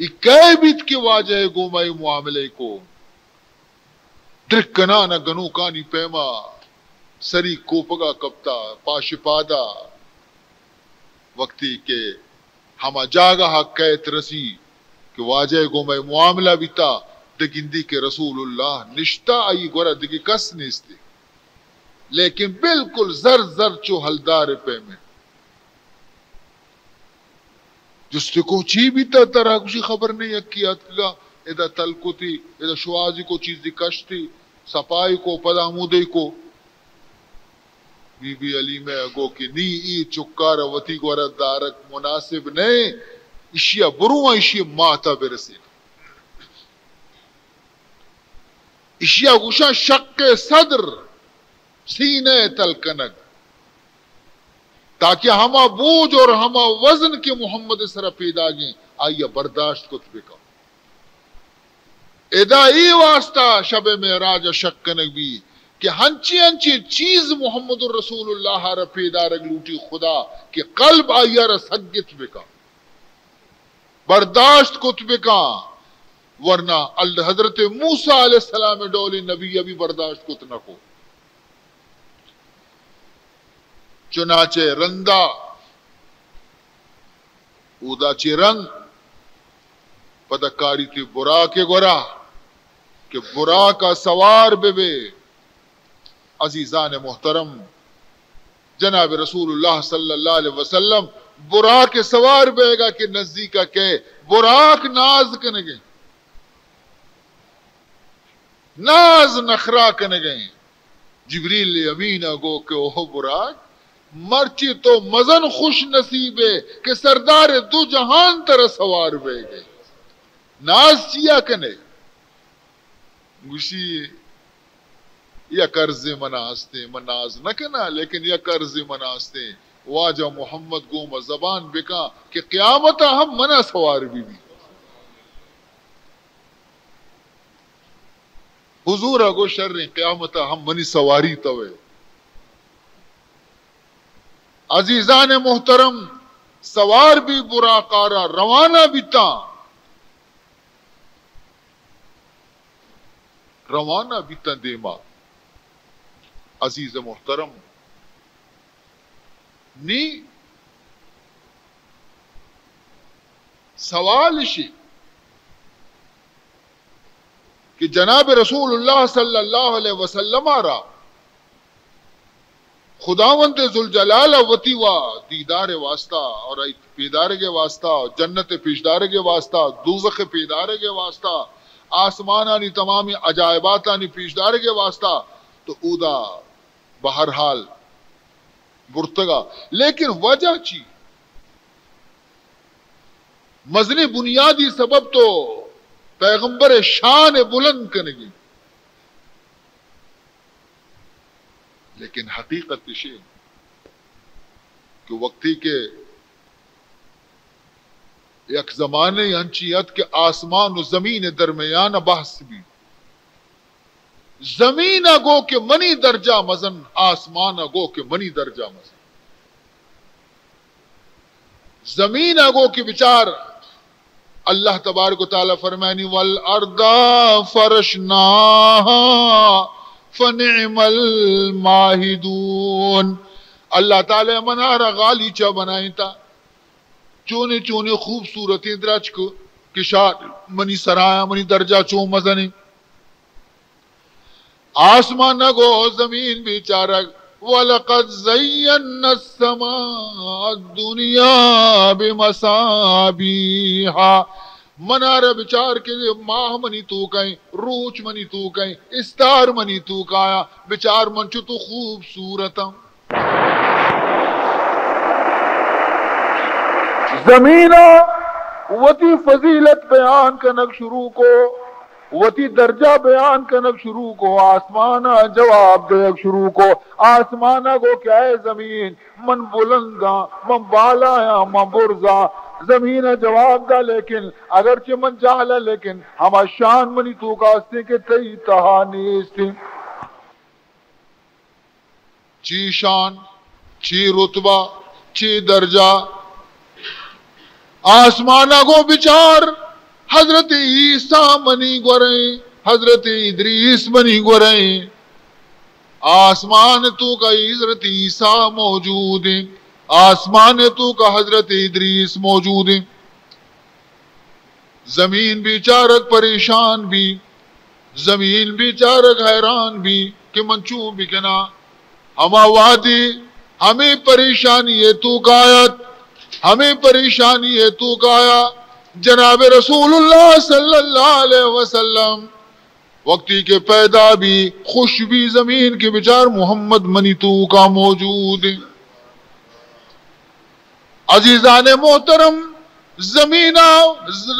اے کئے بیت کہ واجہ ء گوما اے معاملہ ء کو؟ درکنان ء گنوکانی پیما سری کوپگا کپتا، پاش پادا۔ وقتی کہ ہما جاگہ ء کئیت رسی کہ واجہ ء گوما اے معاملہ بیتا، دگندی کہ رسول اللہ نشتا، آئی گورا دگہ کس نیستی، لیکن بالکل زر زر چو ہلدار ء پیمیں۔ جستی کو چی بیتا ترا؟ گوشی خبر نہیں، یکی اتکگا، ادا تل کتی، ادا شوازی کو، چیزی کشتی، سپائی کو، پدا ہمودے کو۔ بی بی حلیمہ ء گو کہ نی اے چکار ء وتی گورا دارگ مناسب نئے، اشیا برواں اشی ماتا برسین۔ اشیا گوشاں شق صدر، سینہ تل کنگ، تاکہ ہما بوجھ اور ہما وزن کہ محمد سرا پیداگیں، آئیا برداشت کت بکا۔ ادا اے واسطہ شب معراج شک کنگ بی کہ ہنچی ہنچی چیز محمد رسول اللہ را پیدارگ لوٹی خدا کہ قلب آئیا را سگت بکا۔ برداشت کت بکاں، ورنہ ال-، حضرت موسیٰ علیہ السلام ڈولیں نبی ابھی برداشت کت نہ کو۔ چنانچہ رندا اودا چہ رنگ پدا کاریتی براک گورا کہ براک سوار بہ بے۔ عزیزان محترم، جناب رسول اللہ صلی اللہ علیہ وسلم براک سوار بیگا کہ نزدیکا کہ براک ناز کنگے، ناز نخرا کنگے۔ جبریل امین گو کہ او براک، مرچی تو مزن خوش نصیبے کہ سردار دو جہان تر سوار بیگے، ناز چیا کنے؟ گوشی، یک عرضے منا ہستیں، من ناز نہ کناں، لیکن یک عرضے منا ہستیں، واجہ محمد گوما زبان بکاں کہ قیامتا ہم منا سوار بی بی۔ حضورا گو شریں، قیامتا ہم منی سواری توے۔ عزیزان محترم، سوار بی براقارا روانہ بیتاں۔ روانہ بیتاں دیما۔ عزیز محترم، نی سوال اشی کہ جناب رسول اللہ صلی اللہ علیہ وسلم را خداوند ذوالجلال ء وتی وا دیدار ء واسطہ اور ایت پیدارگ ء واسطہ، جنت ء پیشدارگ ء واسطہ، دوزخ ء پیدارگ ء واسطہ، آسمانانی تمامی عجائباتانی پیشدارگ ء واسطہ، تو اودا بہرحال برتگا۔ لیکن وجہ چی؟ مزنیں بنیادی سبب تو پیغمبر شان بلند کنگی۔ لیکن حقیقت اشی کہ وقتی کہ یک زمانے انچی ات کہ آسمان و زمین درمیان بحث بی، زمین گو کہ منی درجہ مزن، آسمان گو کہ منی درجہ مزن۔ زمین ء گو کہ بچار، اللہ تبارک و تعالی فرمانی، والارض فرشناها فنعم الماهدون۔ اللہ تعالی منارا غالیچہ بنائینتا، چونے چونے خوبصورتیں درچک کہ شان منی سرایاں، منی درجہ چون مزنیں۔ آسمان گو زمین بیچارگ، ولقد زینا السماء الدنیا بمصابیح۔ منارا بچار کہ ماہ منی توکائیں، روچ منی توکائیں، استار منی توکایا، بچار من چو تو خوبصورتاں۔ زمین ء وتی فضیلت بیان کنگ شروع کو، وتی درجہ بیان کنگ شروع کو، آسمان ء جواب دیگ شروع کو۔ آسمان ء گو کہ اے زمین، من بلنداں، من بالایاں، من برزاں۔ زمین ء جواب دا، لیکن اگرچہ من جہلاں، لیکن ہما شان منی توکا استیں کہ تئی تہا نیستیں۔ چی شان، چی رتبہ، چی درجہ۔ آسمانا گو بچار، حضرت عیسیٰ منی گوریں، حضرت ادریس منی گوریں۔ آسمان توکا حضرت عیسیٰ موجود ہیں، آسمان توکا حضرت ادریس موجود ہیں۔ زمین بیچارگ پریشان بی، زمین بیچارگ حیران بی کہ من چون بکناں۔ ہما وہدی ہمے پریشانی ء توکا ات، ہمے پریشانی ء توکا آیا، جناب رسول اللہ صلی اللہ علیہ وسلم وقتی کہ پیدا بی، خوش بی زمین کہ بچار محمد منی توکا موجود ہیں۔ عزیزان محترم، زمینا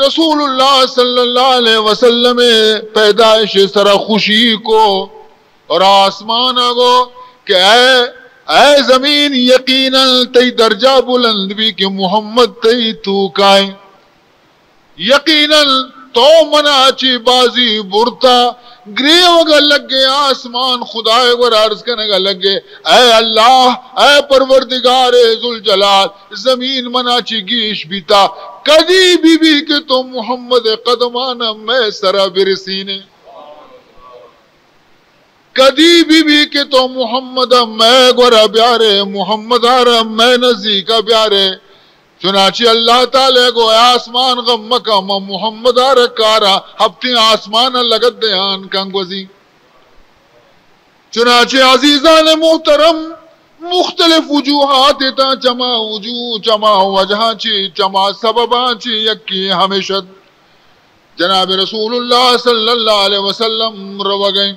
رسول اللہ صلی اللہ علیہ وسلم پیدائش سرا خوشی کو اور آسمان گو کہ اے، اے زمین، یقیناً تئی درجہ بلند بی کہ محمد تئی توکائیں۔ یقیناً تو منا چی بازی برتا۔ گریوگا لگے آسمان، خدائے گورا عرض کنگا لگے، اے اللہ، اے پروردگار ذوالجلال، زمین منا چی گیش بیتا۔ کدی بی بی کہ تو محمد قدمانا مئے سرا برسینے؟ کدی بی بی کہ تو محمد ء مئے گورا بیارے، محمد ء را مئے نزیک ء بیارے؟ چنانچہ اللہ تعالی گو، اے آسمان، غم مکن، من محمد ء را کاراں، ہپتیں آسمان ء لگت دیان کن گوزی۔ چنانچہ عزیزان محترم، مختلف وجوہات تاں، چما وجوہ، چما وجہاں چی، چما سبباں چی یکی ہمیشت جناب رسول اللہ صلی اللہ علیہ وسلم روگئیں،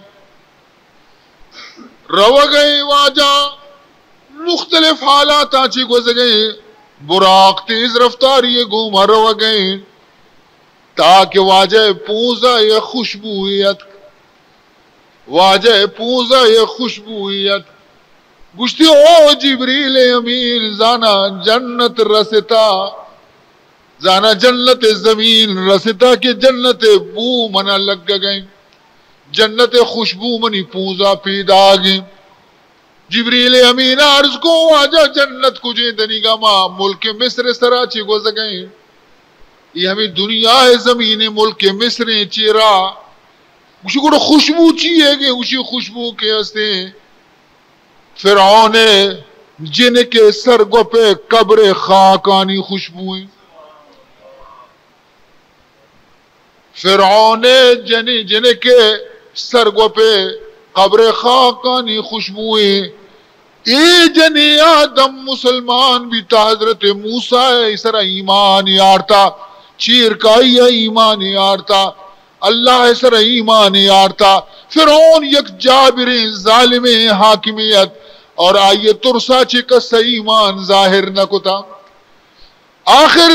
روگئیں واجہ مختلف حالاتاں چی گوزگئیں، براق تیز رفتاری گوما روگئیں، تاکہ واجہ پوزا یک خوشبوئی اتک۔ واجہ پوزا یک خوشبوئی ات۔ گوشتی، او جبریل امین، زانا جنت رستا، زانا جنت زمین رستا کہ جنت بو منا لگگئیں، جنت خوشبو منی پوزا پیداگیں۔ جبریل امین عرض کو، واجہ جنت کجیں؟ دنیگا ما ملک مصر سرا چی گوزگئیں؟ یہ ہمیں دنیا زمین ملک مصر چیرا۔ گوشی، گڑا خوشبو چی ہے کہ؟ گوشی، خوشبو کہ ہستیں فرعون جنک سرگوپ قبر خاکانی خوشبو ہیں۔ فرعون جنی، جنک سرگوپ قبر خاکانی خوشبو ہیں۔ اے جنی آدم مسلمان بیتا، حضرت موسیٰ سر ایمان یارتا، چیرکائی ایمان یارتا، اللہ سر ایمان یارتا۔ فرعون یک جابریں ظالمیں حاکمے ات اور آئی ترسا چہ کس ایمان ظاہر نہ کتا۔ آخر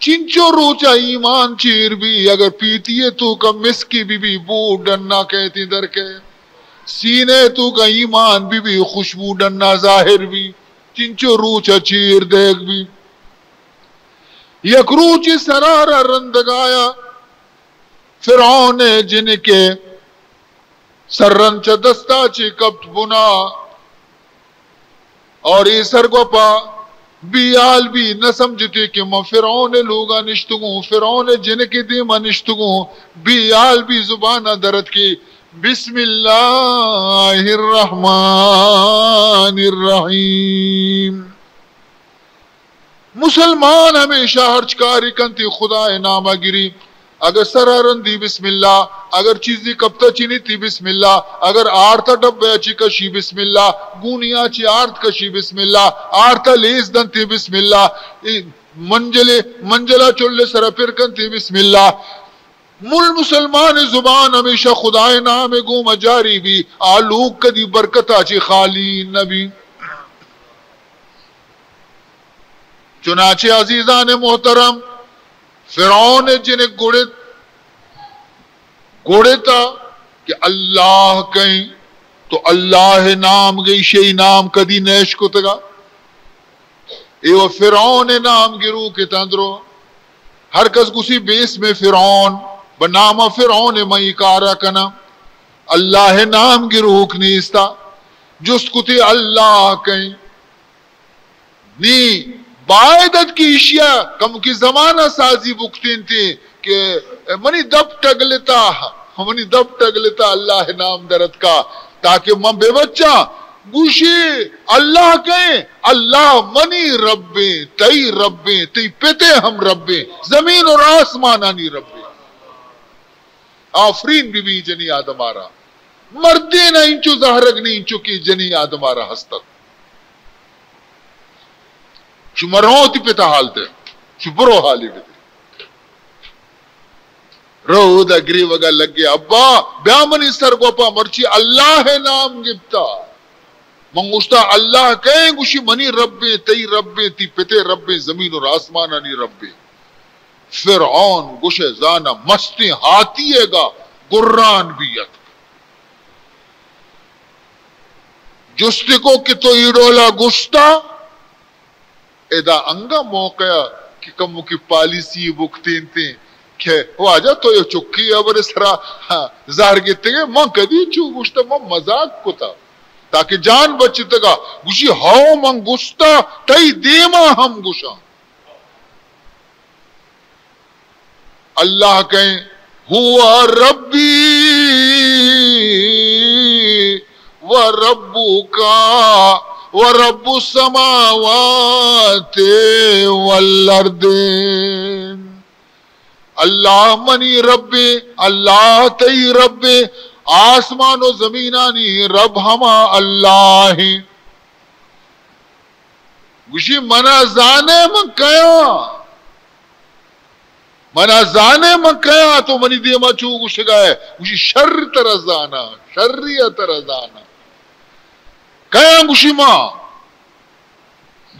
چنچو روچا ایمان چیر بی، اگر پیتی توکا مسکی بی بی، بو ڈنا کئیتی در کئے، سینے توکا ایمان بی بی، خوشبو ڈنا ظاہر بی، چنچو روچا چیر دیگ بی۔ یک روچے سرارا رندگایا فرعون جنکے سرن چہ دستا چی کپت بنا، اور اے سرگوپا بے حال بی، نہ سمجھتے کہ من فرعون لوگا نشتگوں، فرعون جنک دیما نشتگوں، بے حال بی، زبانا درت کہ بسم اللہ الرحمن الرحیم۔ مسلمان ہمیشہ ہرچ کاری کنتی خدائے ناما گری۔ اگر سرا رندی بسم اللہ، اگر چیزی کپتا چینیتی بسم اللہ، اگر آرتا ڈبہ چی کشی بسم اللہ، گونیا چی آرت کشی بسم اللہ، آرتا لیز دنتی بسم اللہ، اے منجلے، منجلا چلے سرا پر کنتی بسم اللہ۔ مل مسلمان زبان ہمیشہ خدائے نام گوما جاری بی، آ لوگ کدی برکتا چی خالی نبی۔ چنانچہ عزیزان محترم، فرعون جنک گڑت، گڑتا کہ اللہ کئیں، تو اللہ نام گئی، شی نام کدی نیش کتگا۔ اے و فرعون نام گروک تندرو۔ ہر کس گسی بے اسم فرعون، بہ نام فرعون من ای کارا کناں۔ اللہ نام گروک نیستا۔ جست کتی اللہ کئیں۔ نی باید ات کہ ایشیا کمکی زمانہ سازی بکتینتی کہ منی دپ ٹگلتا، منی دپ ٹگلتا، اللہ ءِ نام در اتکا تاکہ من بہ بچاں۔ گوشی، اللہ کئے؟ اللہ منی ربیں، تئی ربیں، تئی پتے ہم ربیں، زمین اور آسمانانی ربیں۔ آفرین بہ بی جنی آدم ءَ را۔ مردین ءَ انچو زہرگ نی انچو کہ جنی آدم ءَ را ہست ات۔ شما رو وتی پتا حال دے، شو برو حالی بدے۔ رو اودا گریوگا لگے، ابا بیا منی سر گوپا، مرچی اللہ ءِ نام گپتا۔ من گوشتا، اللہ کئے؟ گوشی، منی ربیں، تئی ربیں، تئی پتے ربیں، زمین اور آسمانانی ربیں۔ فرعون گوشے زانا مستیں ہاتیے گا گران بی اتک۔ جستی کو کہ تو ای ڈولا گوشتا؟ ادا انگا موقع ءَ کہ کموکی پالیسی بکتینتیں کہ واجہ تو یو چکی ہبرے سرا، ہاں، زہر گتگے، من کدی چو گوشتا، من مزاق کتا تاکہ جان بچتگا۔ گوشی، ہو من گوشتا، تئی دیما ہم گوشاں۔ اللہ کئے؟ هو ربی و ربک و رب السماوات والارض۔ اللہ منی ربیں، اللہ تئی ربیں، آسمان و زمینانی رب ہما اللہ ہیں۔ گوشی، منا زانے من کیاں؟ منا زانے من کیاں؟ تو منی دیما چو گوشگا ئے؟ گوشی، شر ترا زاناں، شری ءَ ترا زاناں۔ کیاں؟ گوشی، ما۔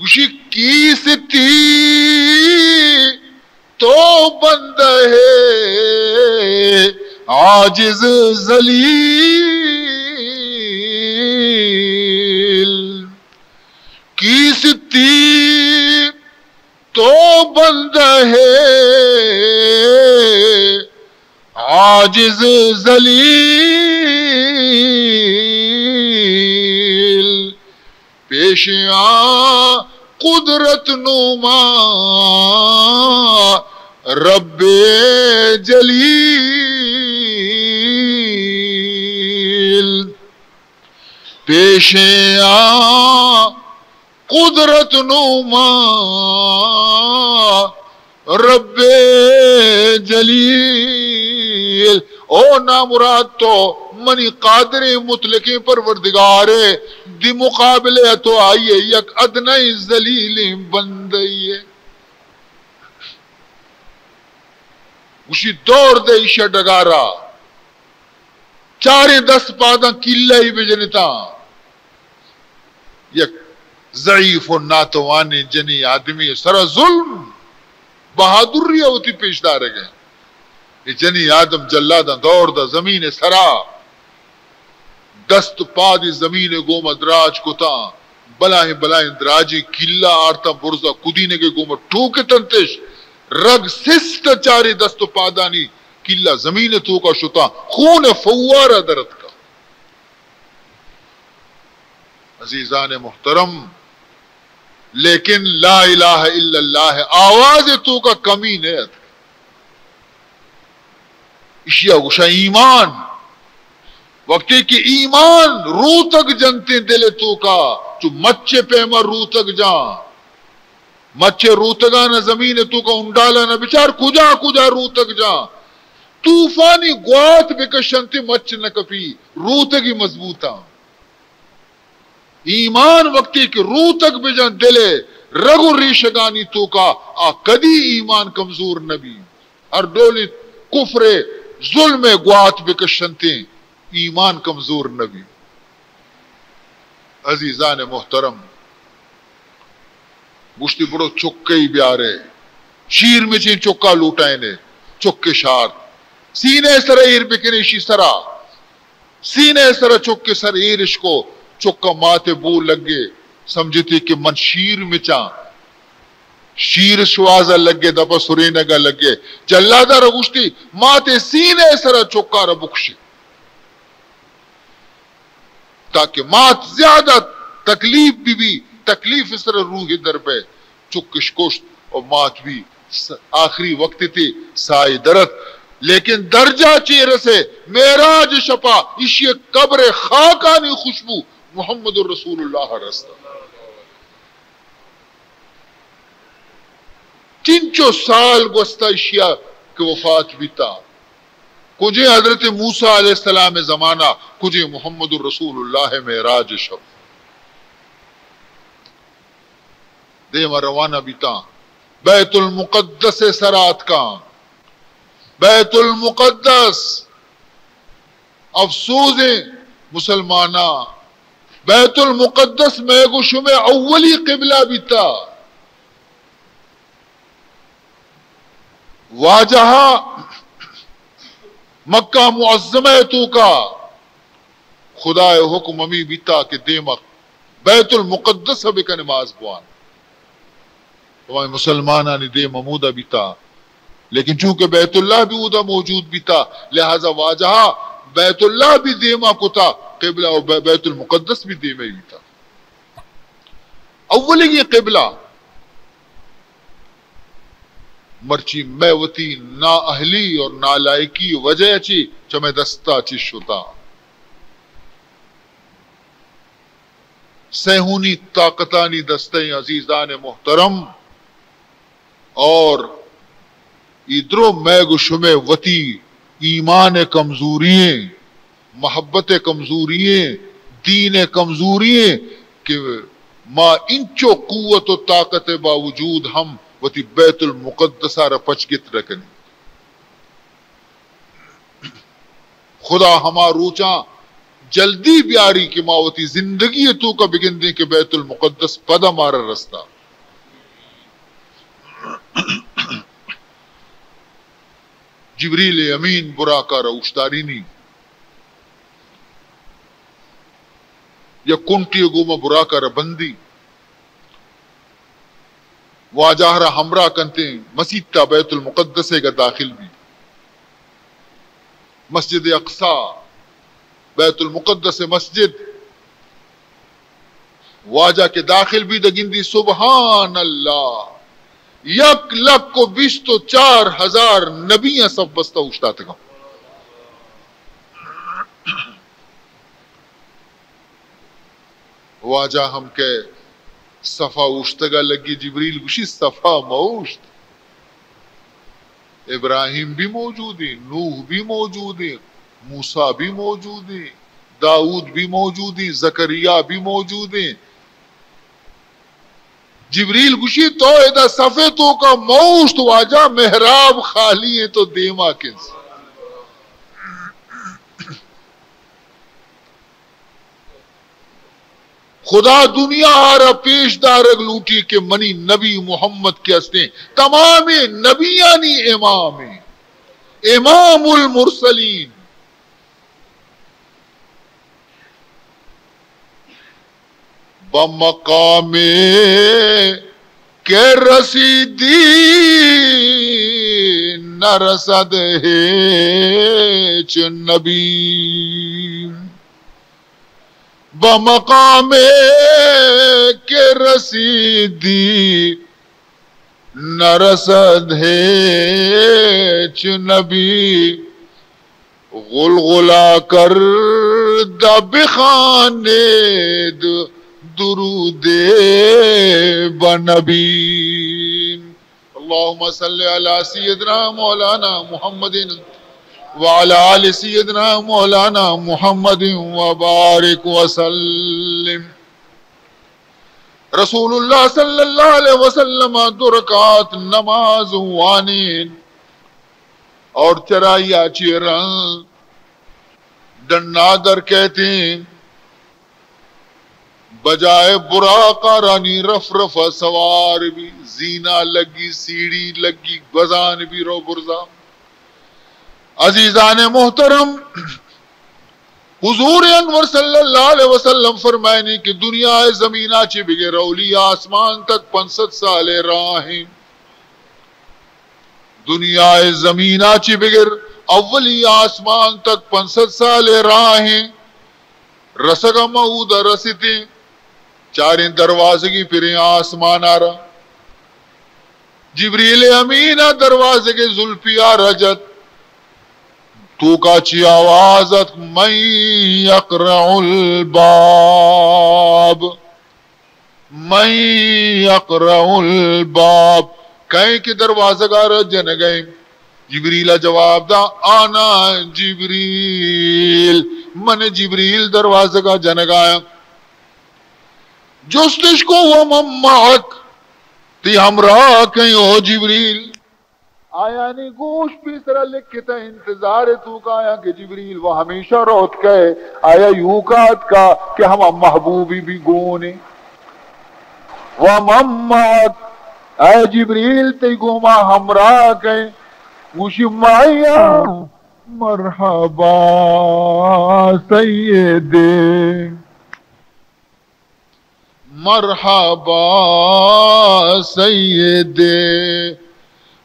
گوشی، کیستی تو بندہ ہے عاجز ذلیل۔ کیستی تو بندہ ہے عاجز ذلیل، پیش آ قدرت نما رب جلیل۔ پیش آ قدرت نما رب جلیل۔ او نامراد، تو منی قادریں مطلقیں پروردگار ئے، دی مقابلے ءَ تو آئی ءِ یک ادنائیں ذلیلیں بندہ ئے۔ گوشی، دور دے ایشی ءَ ڈگارا، چاریں دست پاداں کیلہ ئی بجنتاں۔ یک ضعیف و ناتوانیں جنی آدمی سرا ظلم، بہادری ءَ وتی پیش دارگ ءَ۔ اے جنی آدم جلاداں دور دا زمین سرا دست و پادی زمین گوما دراج کتاں، بلاہیں بلاہیں دراجیں کیلہ آرتاں، برزا کدینگے گوما ٹوکتنتش، رگ سست چاریں دست و پادانی کیلہ زمین توکا شتاں، خون فوارہ درتکا۔ عزیزان محترم، لیکن لا الہ الا اللہ آواز توکا کمی نہ ات۔ اشیا گوشا ایمان۔ وقتی کہ ایمان روتگ جنتیں دل توکا، چو مچ پیما روتگ جاں۔ مچ روتگانا زمین توکا انڈالانا بچار کجا کجا روتگ جاں۔ طوفانی گوات بکشنتے مچ نہ کپی، روتگی مضبوطاں۔ ایمان وقتی کہ روتگ بجاں دل ءِ رگ و ریشگانی توکا، آ کدی ایمان کمزور نہ بی۔ ہر ڈولیں کفر ءِ ظلم ءِ گوات بکشنتیں، ایمان کمزور نہ بی۔ عزیزان محترم، گوشتی، برو چکئی بیارے، شیر مچیں چکا لوٹائینے، چک شار، سینہ سرا ایر بکنے، اشی سرا سینہ ءِ سرا چک ءِ سر ایرش کو، چک ءَ مات ءِ بو لگے، سمجھتی کہ من شیر مچاں، شیر شوازا لگے، دپا سرینگا لگے۔ جلادارا گوشتی، مات ءِ سینہ ءِ سرا چکارا بکشے، تاکہ مات زیادہ تکلیف بہ بی، تکلیف ءِ سرا روح در بے۔ چکش کشت و مات بی س-، آخری وقت تے سائے درت، لیکن درجہ چے رسے؟ معراج شپا ایشی قبر خاکانی خوشبو محمد رسول اللہ رستا۔ چنچو سال گوستا ایشیا کہ وفات بیتا۔ کجیں حضرت موسیٰ علیہ السلام زمانہ، کجیں محمد رسول اللہ معراج شپ۔ دیما روانہ بیتاں، بیت المقدس سرا اتکاں۔ بیت المقدس، افسوزیں مسلماناں، بیت المقدس مئے گو شمئے اولی قبلہ بیتا۔ واجہ مکہ معظمہ توکا خدائے حکم ہمی بیتا کہ دیما بیت المقدس بکن نماز بوان۔ ہمائیں مسلمانانی دیم ہمودا بیتا، لیکن چونکہ بیت اللہ بھی اودا موجود بیتا، لہذا واجہ بیت اللہ بھی دیما کتا، قبلہ و بی-، بیت المقدس بھی دیما بیتا۔ اولی قبلہ۔ مرچی مئے وتی نااہلی اور نالائکی وجہ چی چمے دستا چی شتا۔ صیہونی طاقتانی دستیں عزیزان محترم، اور ای درو مئے گو شمئے وتی ایمان کمزوری ایں، محبت کمزوری ایں، دین کمزوری ایں کہ ما انچو قوت و طاقت باوجود ہم وتی بیت المقدس را پچ گت نہ کنیں۔ خدا ہما روچاں جلدی بیاری کہ ما وتی زندگی توکا بگندیں کہ بیت المقدس پدا مارا رستا۔ جبریل امین براکا را اوشتارینی، یک کنٹی گوما براکا را بندی۔ واجہ را ہمراہ کنتیں، مسیت تا بیت المقدس گا داخل بی۔ مسجد اقصی، بیت المقدس مسجد، واجہ کہ داخل بی دگندی، سبحان اللہ، یک لکھ و بیست و چار ہزار نبیاں صف بستہ اوشتاتگاں۔ واجہ ہم کہ صفا اوشتگا لگی، جبریل گوشی، صفا مہ اوشت۔ ابراہیم بھی موجود ہیں، نوح بھی موجود ہیں، موسیٰ بھی موجود ہیں، داؤد بھی موجود ہیں، زکریا بھی موجود ہیں۔ جبریل گوشی، تو ادا صفے توکا مہ اوشت واجہ، محراب خالی ہیں، تو دیما کنز۔ خدا دنیا آرا پیش دارگ لوٹی کہ منی نبی محمد کہ ہستیں، تمام نبیانی امام ہیں، امام المرسلین۔ بہ مقامے کہ رسیدی نہ رسد ہیچ نبی۔ بہ مقامے کہ رسیدی نہ رسد ہیچ نبی۔ غلغلہ کردہ بخوانید درود بہ نبی۔ اللهم صل على سيدنا مولانا محمد وعلى آل سيدنا مولانا محمد وبارك وسلم۔ رسول اللہ صلی اللہ علیہ وسلم دو رکعت نماز وانین اور چرائی آچی رن ڈنا در کہتیں۔ بجائے براق آرانی رف رف سوار بی، زینا لگی، سیڑھی لگی، گوزان بی رو برزا۔ عزیزان محترم، حضور انور صلی اللہ علیہ وسلم فرمائنی کہ دنیا زمینا چی بگر اولی آسمان تک پنچ سد سال راہ ہیں۔ دنیا زمینا چی بگر اولی آسمان تک پنچ سد سال راہ ہیں۔ رسگا ما اودا رستیں، چاریں دروازگی پریں آسمان آرا۔ جبریل امین ءَ دروازگ ءِ زلپی ءَ را جت۔ توکا چی آواز ات؟ من یقرع الباب؟ من یقرع الباب؟ کئے کہ دروازگ ءَ را جنگ ءَ؟ جبریل ءَ جواب دا، انا جبریل، من جبریل دروازگ ءَ جنگ ءَ آں۔ جستش کو، ومن معک؟ تئی ہمراہ کئے او جبریل؟ آیانی گوش پیسرا لکھتا، انتظار توکا آیاں کہ جبریل وہ ہمیشہ روت کئے، آیا یوکا اتکا کہ ہما محبوبی بی گونے۔ ومن معک؟ اے جبریل، تئی گوما ہمراہ کئے؟ گوشی، معیا مرحبا سیدے۔ مرحبا سیدے،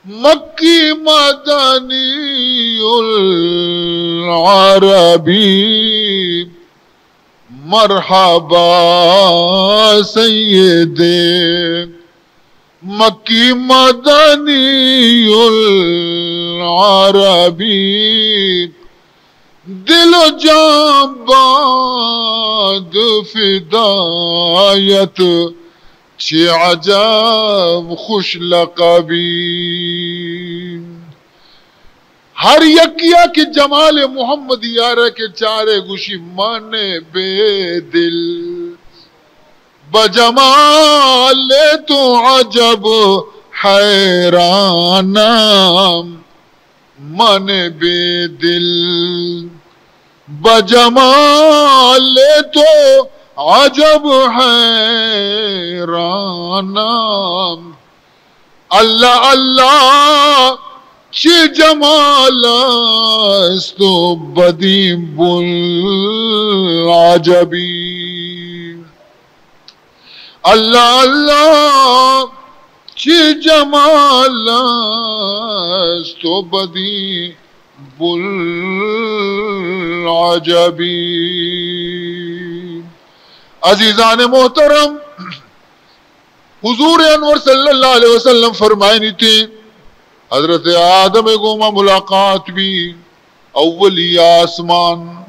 مکی مدنی العربی۔ مرحبا سیدے، مکی مدنی العربی۔ دل و جان باد فدایت، چه عجب خوش لقبی۔ ہر یکیا کہ جمال محمدی ءَ را کہ چارے، گوشی من بے دل، بجمال تو عجب حیرانم۔ من بے دل، بجمال تو عجب حیرانم۔ اللہ اللہ، چه جمال است و بدی بوالعجبی۔ اللہ اللہ، چه جمال است و بدی بوالعجبی۔ عزیزان محترم، حضور انور صلی اللہ علیہ وسلم فرمائنی تھے، حضرت آدم گوما ملاقات بی، اولی آسمان،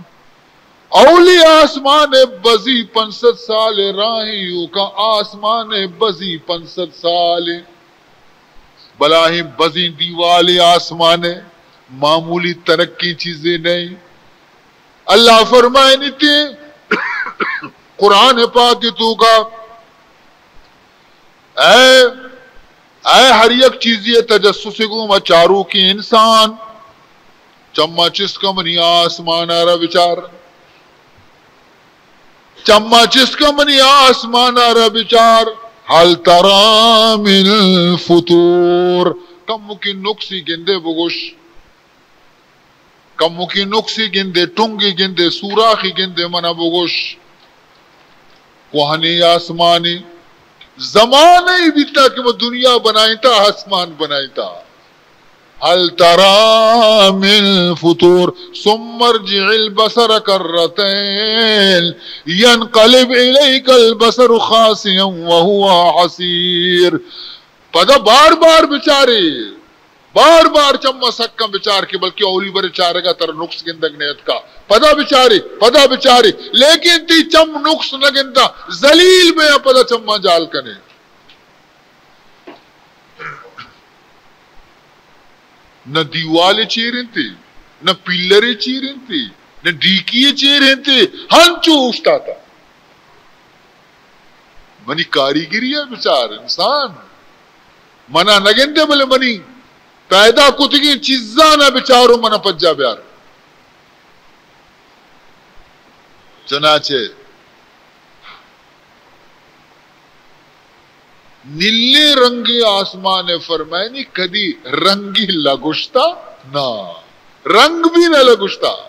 اولی آسمان بزی پنچ سد سال راہیں، اوکا آسمان بزی پنچ سد سال، بلاہیں بزیں دیوال آسمان، معمولی ترقی چیزے نہیں۔ اللہ فرمائنی تھے قرآن پاک توکا، اے، اے ہر یک چیزی تجسس گوما چاروکیں انسان، چما چست کن منی آسمان ءَ را بچار۔ چما چست کن منی آسمان ءَ را بچار۔ هل ترى من فطور؟ کمکے نقصی گندے بگوش۔ کمکے نقصے گندے، ٹنگے گندے، سوراخے گندے، منا بگوش۔ کوہنیں آسمانے، زمانے بیتا کہ ما دنیا بنائینتا، آسمان بنائینتا۔ هل ترى من فطور؟ ثم ارجع البصر كرتين ينقلب إليك البصر خاسئا وهو حسير۔ پدا بار بار بچارے، بار بار چما سکاں بچار کہ بلکہ اولی برے چارگا ترا نقص گندگ نیتکا۔ پدا بچارے، پدا بچارے، لیکن تئی چم نقص نہ گندا، ذلیل بیا پدا چما جال کنے۔ نہ دیوال چیر انتے، نہ پیلر چیر انتے، نہ ڈیکی چیر انتے، ہنچو اوشتاتا۔ منی کاریگری ءَ بچار انسان۔ منا نہ گندے بلے منی پیدا کتگیں چیزاں ءَ بچار و منا پجا بیار۔ چنانچہ نیلیں رنگیں آسمان ءَ فرمائنی کدی رنگی لگوشتا؟ نا، رنگ بھی نہ لگوشتا۔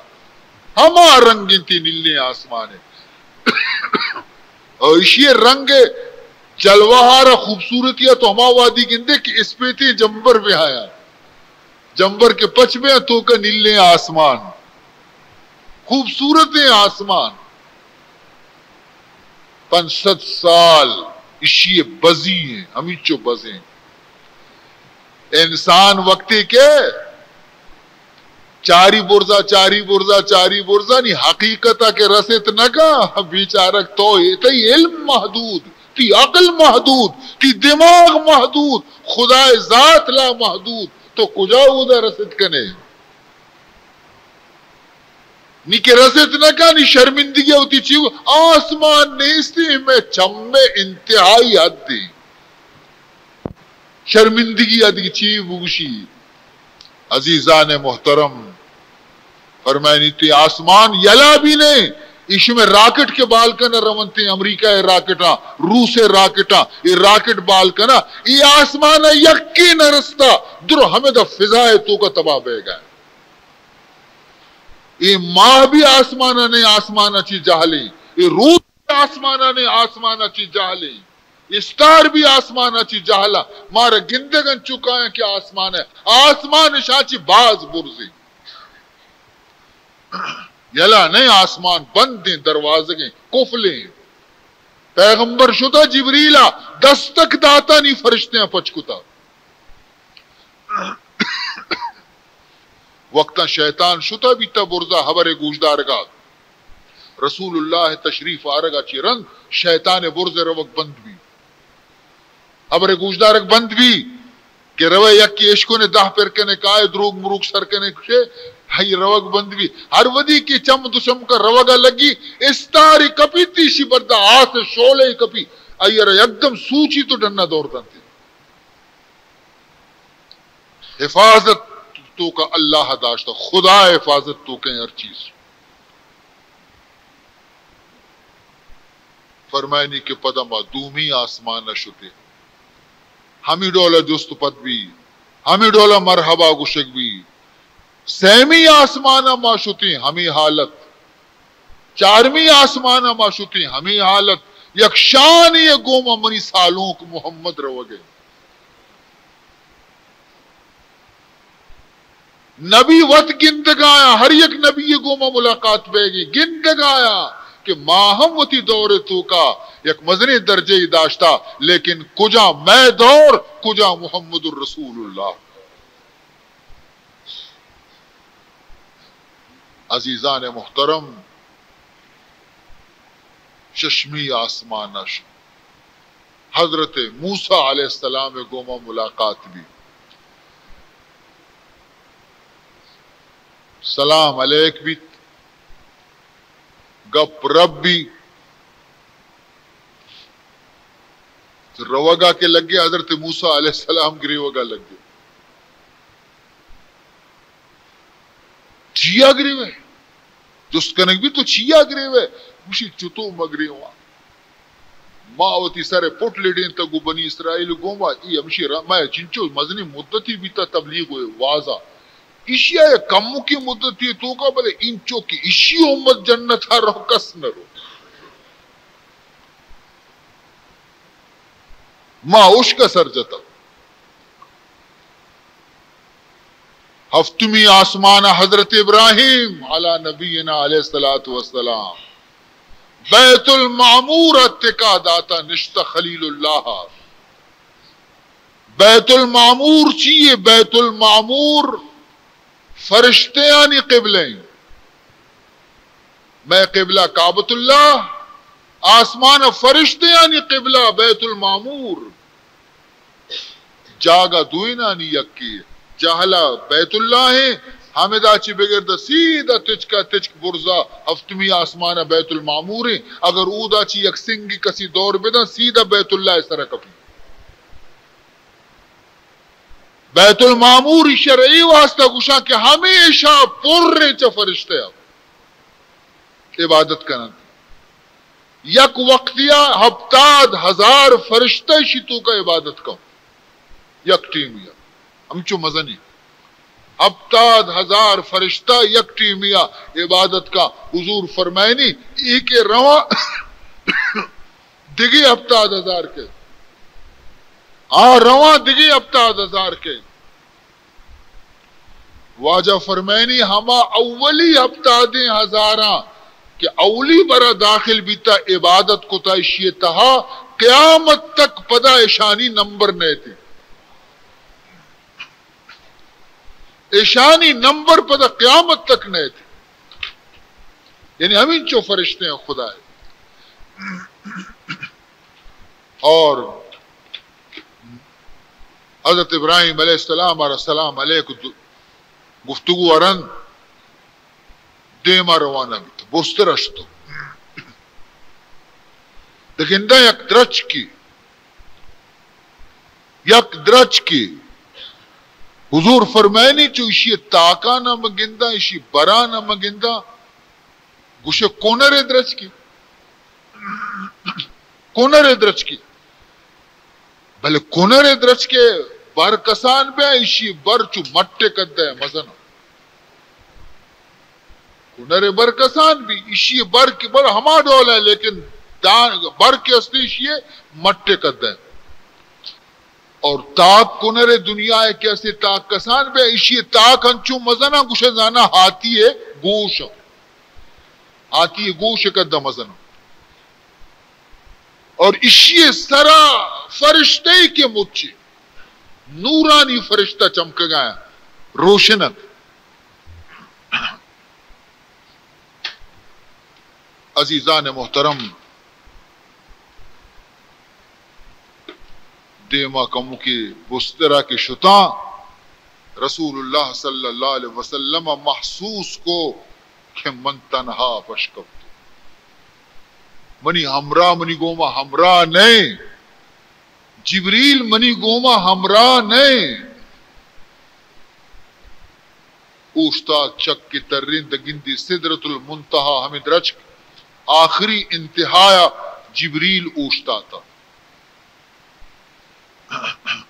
ہما رنگ انتی نیلیں آسمان ءَ۔ اور اشی رنگ جلوہ ءَ را خوبصورتی ءَ تو ہما وادی گندے کہ اسپیتیں جمبر بہ آیاں۔ جمبر کہ پچ بہ آں توکا نیلیں آسمان، خوبصورتیں آسمان۔ پنچ سد سال اشی بزی ہیں، ہمینچو بزیں۔ انسان وقتی کہ چاری برزا، چاری برزا، چاری برزا، نی حقیقتا کہ رست نہ کا، بیچارک تو، تئی علم محدود، تئی عقل محدود، تئی دماغ محدود، خدائے ذات لا محدود، تو کجا اودا رست کنے؟ نی کہ رست نہ کا، نی شرمندگی وتی چی، آسمان نیستی، مئے چمے انتہائی حد دی۔ شرمندگی ء دگہ چی بگوشی؟ عزیزان محترم، فرمائنی تی آسمان یلا بھی نہیں، ایشی میں راکٹ کے بال کنا رونتے، امریکہ ء راکٹاں، روس ء راکٹاں، اے راکٹ بال کنا، اے آسمان ء یکی نہ رستا، در ہمیں دا فضا ء تو کا تباہ بہ گئے۔ اے ماہ بھی آسمان ء نہیں، آسمان ء چی جہلیں، اے روز بھی آسمان ء نہیں، آسمان ء چی جہلیں۔ استار بھی آسمان ء چی جہلا، مارا گندگ انچو کایاں کہ آسمان ء، آسمان شاں چی باز برزیں۔ یلا نئے، آسمان بندیں، دروازگیں، قفلیں۔ پیغمبر شتا جبریلا دستک داتا، نی فرشتیاں پچ کتا۔ وقتاں شیطان شتا بیتا برزا ہبر گوشدارگا، رسول اللہ تشریف آرگا چی رند شیطان برز روگ بند بی۔ ہبر گوشدارگ بند بی کہ روے یکی اشکنے دہ پر کنے کائے دروگ مروگ سر کنے کشے، ہئی روگ بند بی۔ ہر ودی کہ چم دو چمکا روگا لگی، استاری کپی تیشی بردا آس شولے کپی، ایرا یکدم سوچی تو ڈنا دور دنتی۔ حفاظت تو کا اللہ داشتا، خدا حفاظت تو کہیں ہر چیز۔ فرمائنی کہ پدا ما دومی آسمان ء شتیں۔ ہمی ڈول ء جست پد بی، ہمی ڈول ء مرحبا گوشگ بی۔ سیمی آسمان ء ما شتیں، ہمی حالت۔ چارمی آسمان ء ما شتیں، ہمی حالت۔ یک شانی ء گوما منی سالونک محمد روگ ء۔ نبی وت گندگایاں، ہر یک نبی گوما ملاقات بیگی، گندگایاں کہ ما ہم وتی دور توکا یک مزنیں درجہ ای داشتا، لیکن کجا مئے دور، کجا محمد الرسول اللہ۔ عزیزان محترم، ششمی آسمان اش حضرت موسیٰ علیہ السلام گوما ملاقات بی۔ سلام علیک بیت، گپ رب بی۔ روگا کہ لگے، حضرت موسیٰ علیہ السلام گریوگا لگے۔ چیا گریوے؟ جست کنگ بی تو چیا گریوے؟ گوشی چتو مگریواں۔ ما وتی سر پٹ لڈینتگ گو بنی اسرائیل گوما، ای ہمشی را-، ما چنچو مزنی مدتی بیتا تبلیغ و وازا۔ ایشیا یک کمکی مدتی توکا بلے انچو کہ ایشی امت جنتا رو کس نہ رو۔ ما اشک سر جتا۔ ہفتمی آسمان حضرت ابراہیم علی نبینا علیہ الصلوۃ والسلام بیت المعمور تکا داتا نشتہ خلیل اللہ۔ بیت المعمور چیے؟ بیت المعمور فرشتیانی قبلہ ایں۔ مئے قبلہ کعبۃ اللہ، آسمان ء فرشتیانی قبلہ بیت المعمور۔ جاگہ دوئینانی یکے، جہلا بیت اللہ ایں، ہمدا چی بگر دا سیدھا تچکا تچک برزا ہفتمی آسمان ء بیت المعمور ایں۔ اگر اودا چی یک سنگی کسی دور بدن، سیدھا بیت اللہ ء سر کپی۔ بیت المعمور ایشرا اے واسطہ گوشاں کہ ہمیشہ پر ایں چہ فرشتہ ء عبادت کننت۔ یک وقتیا ہپتاد ہزار فرشتہ ایشی توکا عبادت کن۔ یک ٹیمیا۔ ہمچو مزنی۔ ہپتاد ہزار فرشتہ یک ٹیمیا عبادت کا۔ حضور فرمائنی، ای کہ رواں دگہ ہپتاد ہزار کے۔ آ رواں دگہ ہپتاد ہزار کے۔ واجہ فرمائنی، ہما اولی ہپتادیں ہزاراں کہ اولی برا داخل بیتا، عبادت کتا، اشی تہا قیامت تک پدا اشانی نمبر نیتے۔ ایشانی نمبر پدا قیامت تک نئیت۔ یعنی ہمینچو فرشتے ہیں خدا ہے۔ اور حضرت ابراہیم علیہ السلام آرا سلام علیک گفتگو ءَ رند دیما روانہ بیت، برزتر اشتو۔ دگہ گنداں یک درچکے، یک درچکے۔ حضور فرمائنی چو ایشی تاکانا من گنداں، ایشی برانا من گنداں، گوشے کنرے درچکے، کنرے درچکے۔ بلے کنرے درچکے بر کسان بیا، ایشی بر چو مٹے کدے مزن۔ کنرے بر کسان بی، ایشی بر کی بر ہما ڈول ہے، لیکن دان، بر کے استے ایشی مٹے کدے۔ اور تاک کنرے دنیا ہے کہ استے تاک کسان بیا، ایشی تاک انچو مزن گوشے زانا ہاتی ہے گوش۔ ہاتی گوش کدہ مزن۔ اور اشی سرا فرشتے کہ مچے، نورانی فرشتہ چمکگا ہیں، روشن انت۔ عزیزان محترم، دیما کموکی بسترا کہ شتاں، رسول اللہ صلی اللہ علیہ وسلم محسوس کو کہ من تنہا پش کپتوں۔ منی ہمراہ منی گوما ہمراہ نئے۔ جبریل منی گوما ہمراہ نئے۔ اوشتات چک کہ ترین دگندی سدرۃ المنتہا، ہمیں درچک آخری انتہایا جبریل اوشتاتا۔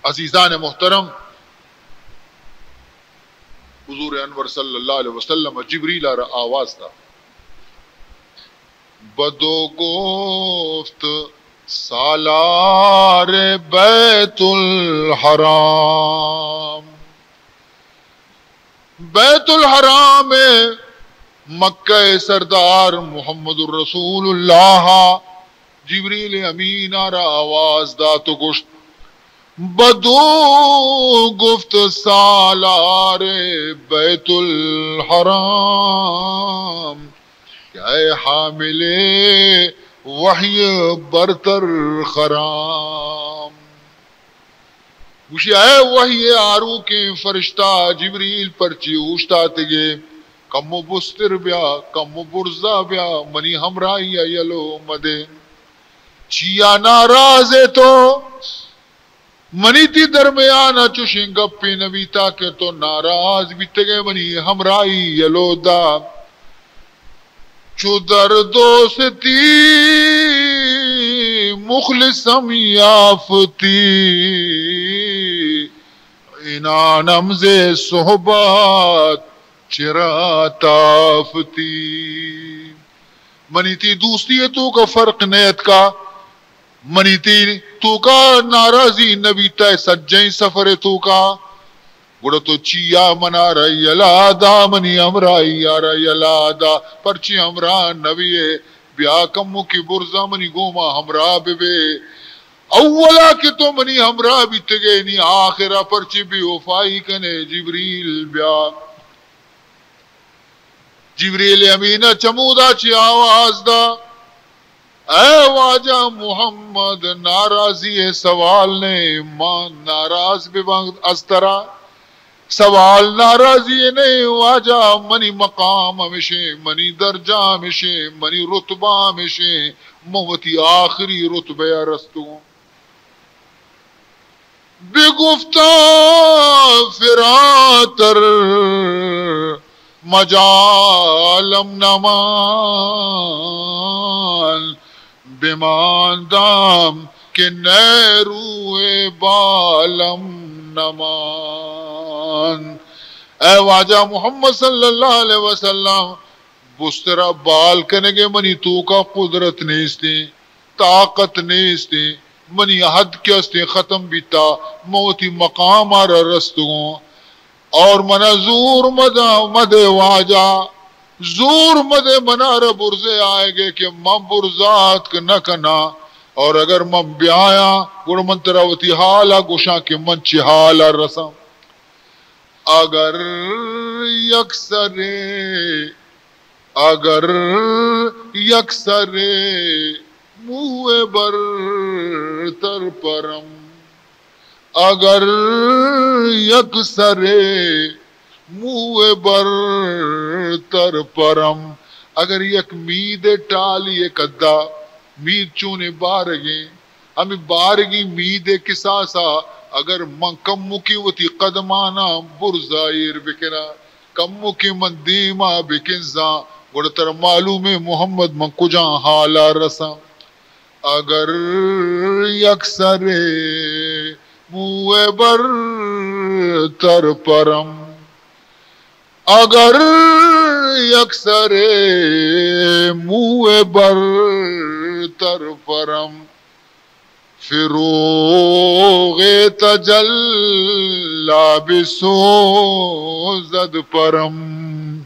عزیزان محترم، حضور انور صلی اللہ علیہ وسلم جبریل آرا آواز دا، بدو گفت سالار بیت الحرام۔ بیت الحرام مکہ سردار محمد الرسول اللہ جبریل امین را آواز دات و گوشت، بدو گفت سالار بیت الحرام، کہ اے حامل وحی برتر خرام۔ گوشی، اے وحی آروکیں فرشتہ جبریل، پرچی اوشتاتگے؟ کمو بستر بیا، کمو برزا بیا، منی ہمراہی ء یلو مدے۔ چیا ناراض ئے تو؟ منی تی درمیان ء چوشیں گپے نہ بیتا کہ تو ناراض بیتگے، منی ہمراہی یلو دا۔ چو در دوستی مخلصم یافتی، عنانم ز صحبت چرا تافتی۔ منی تی دوستی ء توکا فرق نیتکا، منی تی توکا ناراضی نبیتا، سجہیں سفر ء توکا۔ گڑا تو چیا منارا یلا دا، منی ہمراہی آرا یلا دا، پرچی ہمراہ نبی ئے؟ بیا کمو کہ برزا منی گوما ہمراہ ببے۔ اولا کہ تو منی ہمراہ بیتگے، نی آخرا پرچی بے وفائی کنے؟ جبریل بیا۔ جبریل امین ء چمودا چہ آواز دا، اے واجہ محمد، ناراضی ء سوال نئے، ما ناراض بباں از ترا؟ سوال ناراضی ء نئے واجہ، منی مقام ہمشیں، منی درجہ ہمشیں، منی رتبہ ہمشیں، من وتی آخری رتبہ ء رستگوں۔ بگفتاں فراتر مجالم نمان، بماندم کہ نئے روئے بالم نمان۔ اے واجہ محمد صلی اللہ علیہ وسلم، بسترا بال کنگے منی توکا قدرت نیستیں، طاقت نیستیں، منی حد کہ استیں ختم بیتا، من وتی مقام آرا رستگوں۔ اور منا زور مدا، مدے واجہ، زور مدے منارا برزے آئے گے کہ من برزاتک نہ کناں، اور اگر من بیایاں، گڑا من ترا وتی حالا گوشاں کہ من چی حالا رساں۔ اگر یک سرے، اگر یک سرے موئے برتر پرم، اگر یک سرے موئے برتر پرم، اگر یک مید ٹالی کدا، مید چونے بارگیں، ہمے بارگیں مید ء کساسا اگر من کمکے وتی قدماناں برزا ایر بکناں، کمکے من دیما بکنزاں، گڑا ترا معلومیں محمد من کجام حالا رساں۔ اگر یک سرے موئے برتر پرم، اگر یک سرے موئے برتر پرم، فروغ تجلی بسوزد پرم،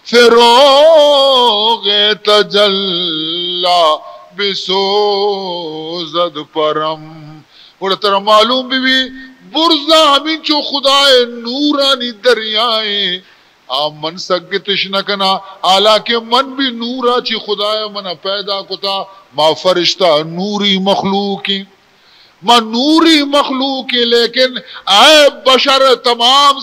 فروغ تجلی بسوزد پرم۔ گڑا ترا معلوم بہ بی، برزا ہمینچو خدائے نورانی دریائیں، آ من سگتش نہ کناں، حالانکہ من بھی نورا چی خدایا منا پیدا کتا، ما فرشتہ نوری مخلوقیں، ما نوری مخلوقیں، لیکن اے بشر تمام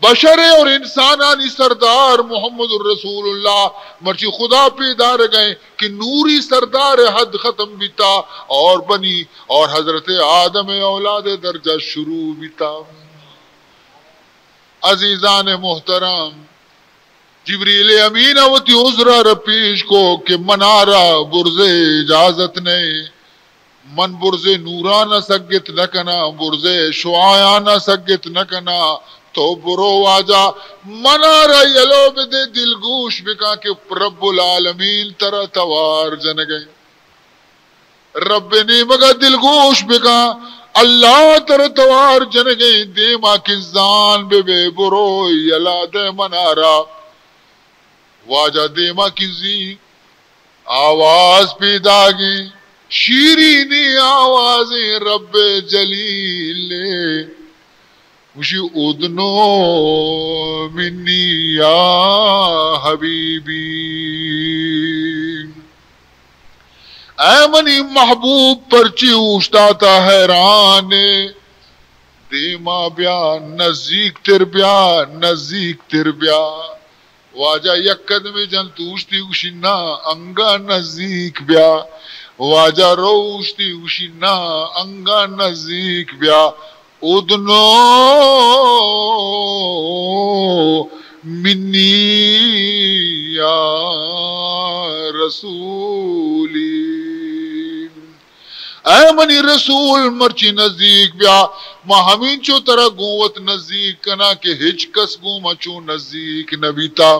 بشر اور انسانانی سردار محمد رسول اللہ مرچی خدا پیدارگئیں کہ نوری سردار حد ختم بیتا اور بنی اور حضرت آدم اولاد درجہ شروع بیتا۔ عزیزان محترم، جبریل امین ء وتی عذر ء را پیش کو کہ منارا برزے اجازت نئے، من برزے نوران ء سگت نہ کناں، برزے شعاعان ء سگت نہ کناں۔ تو برو واجہ، منارا یلو بدے، دلگوش بکاں کہ رب العالمین ترا توار جنگئے۔ رب ء نیمگ ء دلگوش بکن، اللہ ترا توار جنگیں، دیما کنزان بہ بے، برو یلا دے منارا۔ واجہ دیما کنزی، آواز پیداگیں، شیرینی آوازیں رب جلیل ء۔ گوشی، ادنو منی یا حبیبی، اے منی محبوب، پرچی اوشتاتا حیران ئے؟ دیما بیا، نزیک تر بیا، نزیک تر بیا۔ واجہ یک قدمے جنت اوشتی، گوشی، نا، انگا نزیک بیا۔ واجہ رو اوشتی، گوشی، نا، انگا نزیک بیا۔ ادنو منی یا رسولی۔ اے منی رسول، مرچی نزیک بیا، ما ہمینچو ترا گوں وت نزیک کناں کہ ہچ کس گوں ما چو نزیک نہ بیتا۔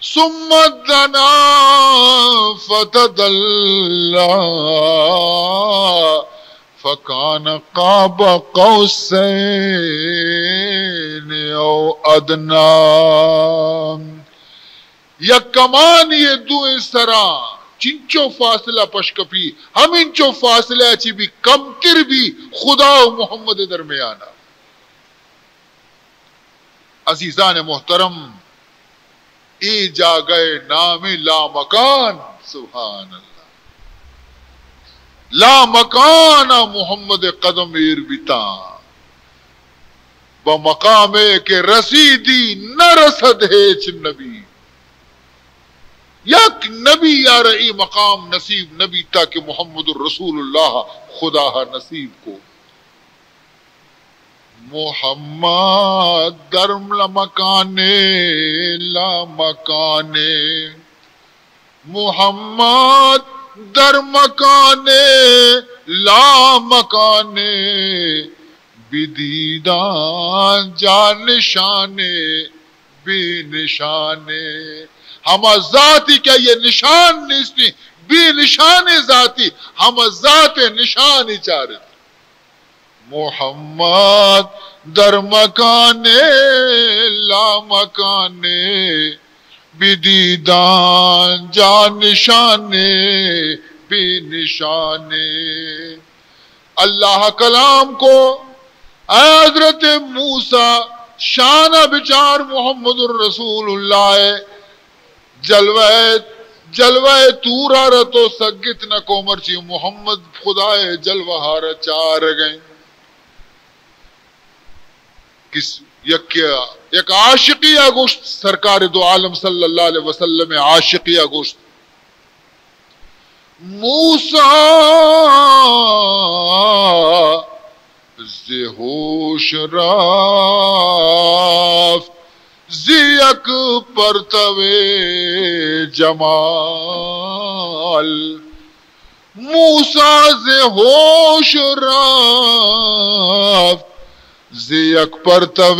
ثم دنا فتدلی فکان قاب قوسین او ادنی۔ یک کمانی دوئیں سرا چنچو فاصلہ پش کپی، ہمینچو فاصلہ چی بھی کمتر بھی خدا و محمد درمیانا۔ عزیزان محترم، اے جاگہ نام لامکان، سبحان اللہ، لامکان محمد قدم ایر بیتاں۔ بہ مقامے کہ رسیدی نہ رسد ہیچ نبی۔ یک نبی یار اے مقام نصیب نبی تاکہ محمد رسول اللہ خدا نصیب کو۔ محمد در مکانے لامکانے، محمد در مکانے لامکانے، بدیدان جا نشانے بے نشانے۔ ہما ذاتی کہ یہ نشان نیستی، بے نشان ذاتی، ہما ذات نشانی چارت۔ محمد در مکان لامکانے، بدیدان جا نشانے بے نشانے۔ اللہ کلام کو، اے حضرت موسیٰ، شان ءَ بچار محمد الرسول اللہ ءِ جلوہ، جلوہ طور ءَ را تو سگت نہ کو، مرچی محمد خدا ءِ جلوہ ءَ را چارگ ءَ اِنت۔ کس-، یک، یک عاشقے ءَ گوشت، سرکار دو عالم صلی اللہ علیہ وسلم ءِ عاشقے ءَ گوشت، موسیٰ ز ہوش رفت ز یک پرتو جمال۔ موسیٰ ز ہوش رفت ز یک پرتو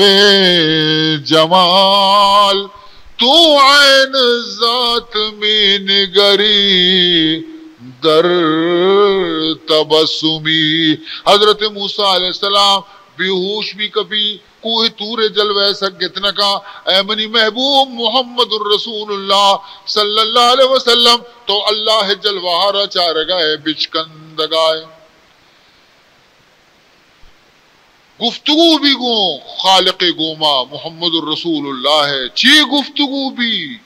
جمال، تو عین ذات می نگری در تبسمی۔ حضرت موسیٰ علیہ السلام بے ہوش بی کپی، کوہ طور ءِ جلوہ ءَ سگت نہ کاں۔ اے منی محبوب محمد الرسول اللہ صلی اللہ علیہ وسلم، تو اللہ ءِ جلوہ ءَ را چارگ ءَ ئے، بچکندگ ءَ ئے۔ گفتگو بی گوں خالق ءِ گوما، محمد الرسول اللہ ءِ۔ چی گفتگو بی؟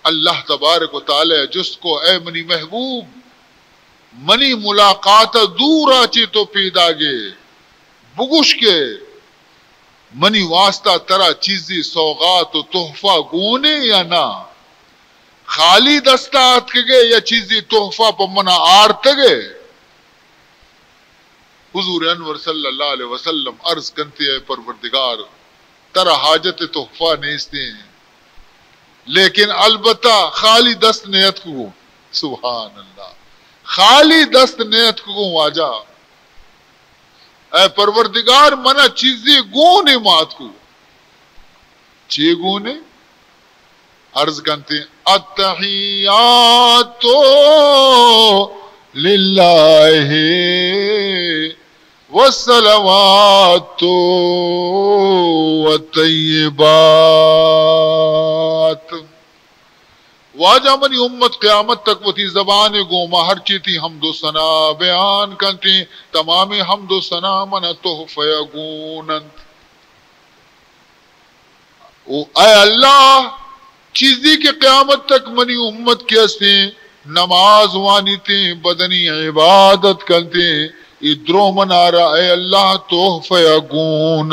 اللہ تبارک و تعالیٰ ءَ جست کو، اے منی محبوب، منی ملاقات ءَ دور ءَ چہ تو پیداگ ئے، بگوش کہ منی واسطہ ترا چیزے سوغات و تحفہ گون ایں یا نہ؟ خالی دست ءَ آتکگ ئے یا چیزے تحفہ پہ من ءَ آرتگ ئے؟ حضور انور صلی اللہ علیہ وسلم عرض کنت، اے پروردگار، ترا حاجت تحفہ نیستیں، لیکن البتہ خالی دست نیتکگوں۔ سبحان اللہ، خالی دست نیتکگوں واجہ۔ اے پروردگار، منا چیزے گون ایں ماتکو۔ چے گون ایں؟ عرض کنت، التحیات للہ والصلوات والطیبات۔ واجہ، منی امت قیامت تک وتی زبان ءِ گوما ہرچی تئی حمد و ثنا بیان کنت، تمامیں حمد و ثنا منا تحفہ ءَ گون انت۔ او اے اللہ، چیزے کہ قیامت تک منی امت کہ استیں نماز وانیتیں، بدنی عبادت کنتیں، اے درو منارا اے اللہ تحفہ ءَ گون۔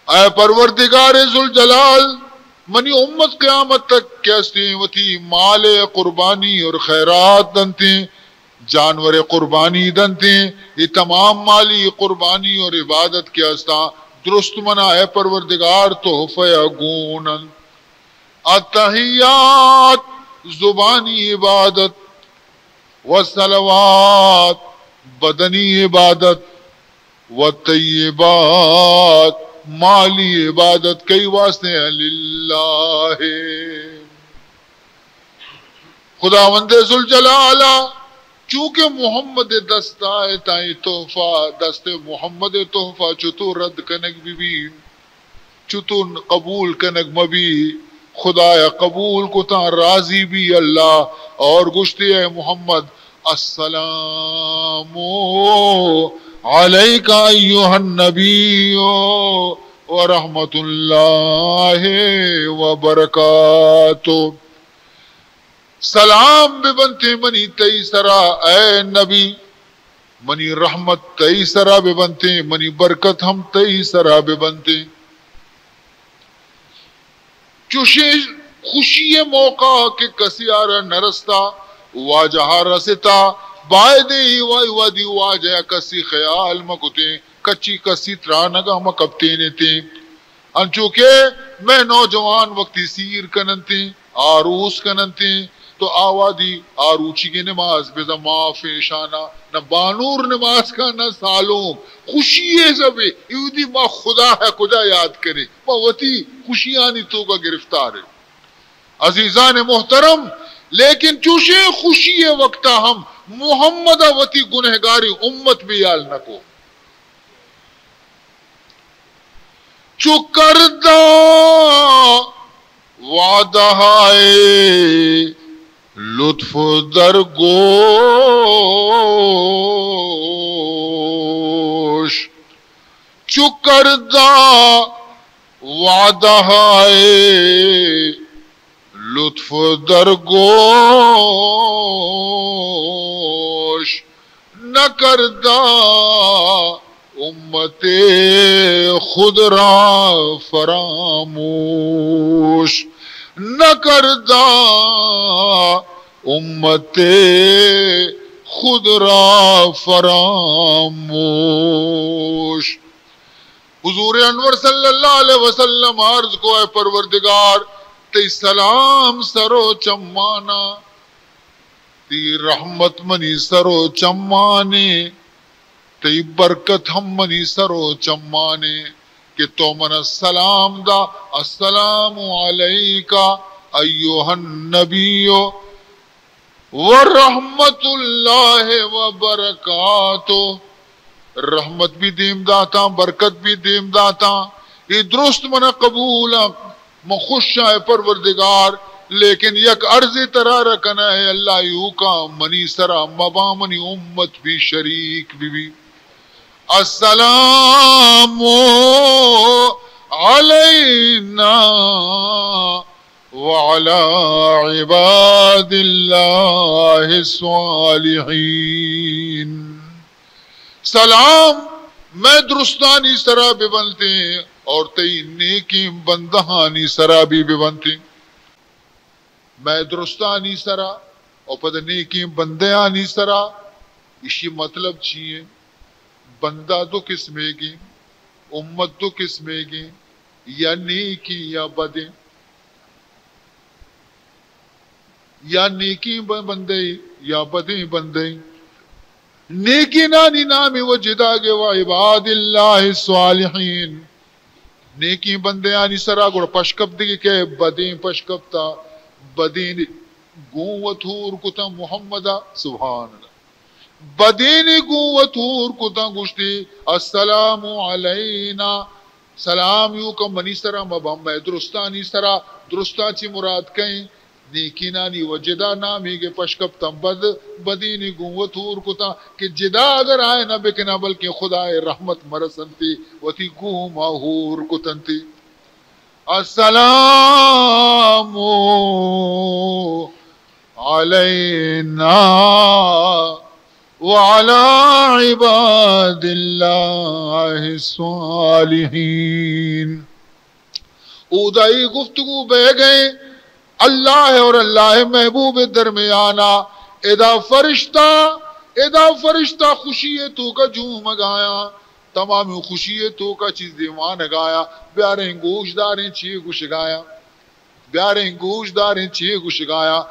اے پروردگار ذوالجلال، منی امت قیامت تک کہ استیں وتی مال ءِ قربانی اور خیرات دنتیں، جانور ءِ قربانی دنتیں، اے تمام مالی قربانی اور عبادت کہ استاں، درست منا اے پروردگار تحفہ ءَ گون انت۔ التحیات، زبانی عبادت، والصلوات، بدنی عبادت، والطیبات، مالی عبادت کئی واسطے ہیں؟ للہ۔ خداوند ذوالجلال ءَ چونکہ محمد ءِ دست ءَ اے تاں، اے تحفہ، دست محمد ءِ تحفہ چتو رد کنگ بہ بی؟ چتو قبول کنگ مہ بی؟ خدایا قبول کتاں، راضی بی اللہ، اور گوشتی، اے محمد، السلام علیک ایھا النبی و رحمت اللہ و برکاتہ۔ سلام بہ بنتیں منی تئی سرا اے نبی، منی رحمت تئی سرا بہ بنتیں، منی برکت ہم تئی سرا بہ بنتیں۔ چوشیں خوشی ءِ موقع کہ کسے ءَ را نہ رستا، واجہ ءَ رستا، بائدیں اے وا-، اے وہدی واجہ ءَ کسے خیال مہ کتیں، کچی کسی ترانگ ءَ مہ کپتینتیں۔ انچو کہ مئے نوجوان وقتی سیر کننتیں، آروس کننتیں، تو آ وہدی آروچیگیں نماز بزاں معاف ایشانا، نہ بانور نماز کا، نہ سالونک۔ خوشی ءِ سببے، اے وہدی ما خدا ءَ کجا یاد کنیں؟ ما وتی خوشیانی توکا گرفتار ایں۔ عزیزان محترم، لیکن چوشیں خوشی ءِ وقتا ہم محمد ءَ وتی گنہگاریں امت بے ہیال نہ کو۔ چو کردہ وعدہ ہائے لطف در گوش چو کردہ وعدہ ءِ، لطف در گوش نکردہ امت خود را فراموش، نکردہ امت خود را فراموش۔ حضور انور صلی اللہ علیہ وسلم عرض کو، اے پروردگار، تئی سلام سر و چمانا، تئی رحمت منی سر و چمانے، تئی برکت ہم منی سر و چمانے کہ تو منا سلام دا، السلام علیک ایھا النبی و رحمت اللہ و برکاتہ۔ رحمت بھی دیم داتاں، برکت بھی دیم داتاں۔ اے درست منا قبول آں، من خوش آں اے پروردگار، لیکن یک عرضے ترا را کناں، اے اللہ، ایوکا منی سرا مباں، منی امت بھی شریک بہ بی۔ السلام علینا وعلی عباد اللہ الصالحین۔ سلام مئے درستانی سرا بہ بنتیں اور تئی نیکیں بندہانی سرا بھی بہ بنتیں۔ مئے درستانی سرا اور پد نیکیں بندیانی سرا۔ اشی مطلب چی ایں؟ بندہ دو قسمے گیں، امت دو قسمے گیں، یا نیکیں یا بدیں۔ یا نیکیں ب-، بندے یا بدیں بندے۔ نیکینانی نام و جدا گے و عباد اللہ الصالحین۔ نیکیں بندیانی سرا گڑا پشکپ دگہ کہ بدیں پشکپتا، بدیں گوں وت ہور کتا محمدا۔ سبحان اللہ۔ بدینے گوں وت ہور کتاں، گوشتی، السلام علینا، سلام ایوکا منی سرا مباں، مئے درستانی سرا۔ درستاں چی مراد کئیں؟ نیکینانی و جدا نامیگے پشکپتاں، بد، بدینے گوں وت ہور کتاں کہ جدا اگر آئے نہ بکناں، بلکیں خدائے رحمت مرسنتی، وتی گوما ہور کتنتی۔ السلام علینا وعلی عباد اللہ الصالحین۔ اودا اے گفتگو بہ گئے اللہ اور اللہ محبوب درمیانا۔ ادا فرشتہ، ادا فرشتہ خوشی توکا جومگایا، تمام خوشی توکا چیز دیوانگایا، بیاریں گوش داریں چی گوشگایا۔ بیاریں گوش داریں چی گوشگایا۔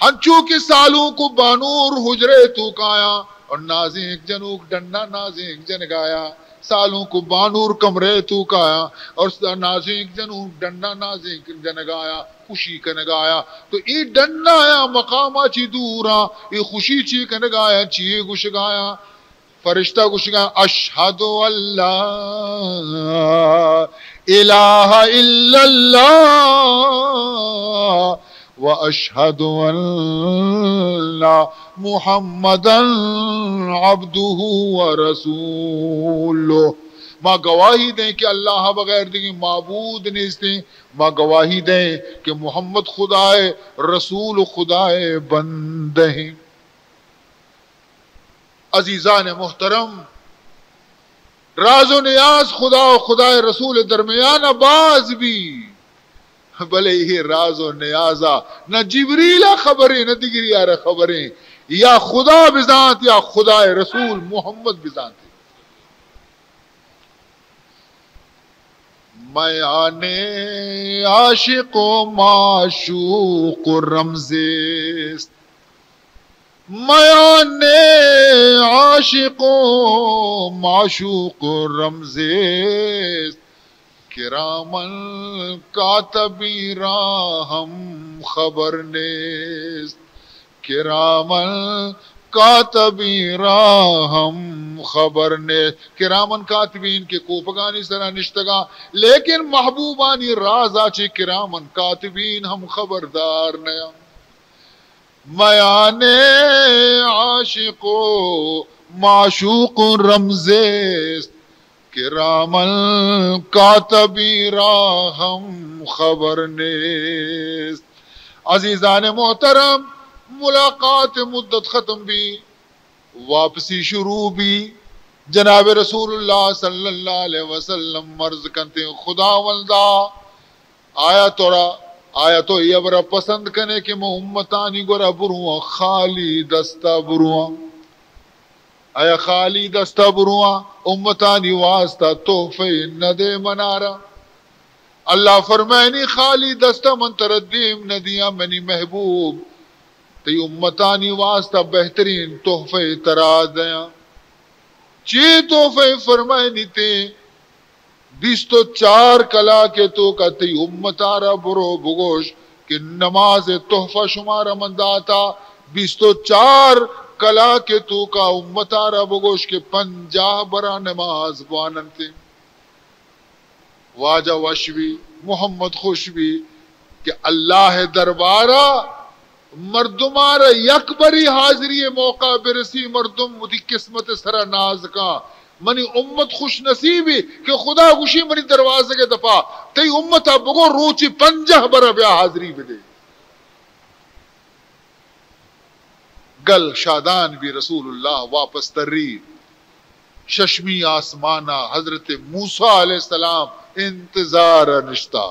انچو کہ سالونک و بانور حجرے توکایاں اور نازینک جنوک ڈنا نازینک جنگایا۔ سالونک و بانور کمرے توکایاں اور نازینک جنوک ڈنا نازینک جنگایا، خوشی کنگایا۔ تو اے ڈنایا مقاما چی دوراں، اے خوشی چی کنگایا، چی گوشگایا۔ فرشتہ گوشگا، اشہد ان لا الہ الا اللہ و اشہد ان محمدا عبدہ و رسولہ۔ ما گواہی دیں کہ اللہ بغیر دگہ معبود نیستیں۔ ما گواہی دیں کہ محمد خدائے رسول و خدائے بندہ ہیں۔ عزیزان محترم، راز و نیاز خدا و خدائے رسول درمیان باز بی، بلے اے راز و نیازا نہ جبریل خبریں، نہ دگری آرا خبریں، یا خدا بزانت یا خدائے رسول محمد بزانت۔ میان عاشق و معشوق رمزیست، میان عاشق و معشوق رمزیست، کراماً کاتبین را ہم خبر نیست۔ کراماً کاتبین را ہم خبر نیست۔ کراماً کاتبین کہ کوپگانی سرا نشتگاں، لیکن محبوبانی رازا چہ کراماً کاتبین ہم خبردار نیاں۔ میان عاشق و معشوق رمزست، کراماً کاتبی را هم خبر نیست. عزیزان محترم، ملاقات مدت ختم بی، واپسی شروع بی. جناب رسول اللہ صلی اللہ علیہ وسلم عرض کنتے، خداوندا، آیا تو را، آیا تو اے ہبرا پسند کنے کہ من امتانی گورا برواں، خالی دستا برواں؟ آیا خالی دستا برواں؟ امتانی واسطہ تحفے ندے منارا؟ اللہ فرمائنی، خالی دستا من ترا دیم ندیاں منی محبوب، تئی امتانی واسطہ بہترین تحفے ترا دیاں. چے تحفے فرمائنی تے؟ بیست و چار کلاک ء توکا تئی امتارا برو بگوش کہ نماز ء تحفہ شمارا من داتا. بیست و چار کلاک ء توکا امتارا بگوش کہ پنجاہ برا نماز بواننتے. واجہ وش بی، محمد خوش بی کہ اللہ ء دربارا مردمارا یک بری حاضری ء موقع برسی، مردم وتی قسمت ء سرا ناز کاں. منی امت خوش نصیبی کہ خدا گوشی منی دروازگ ء دپا، تئی امتا بگو روچی پنجاہ برا بیا حاضری بدے. گل شادان بی، رسول اللہ واپس تری. ششمی آسمانا حضرت موسیٰ علیہ السلام انتظار نشتا.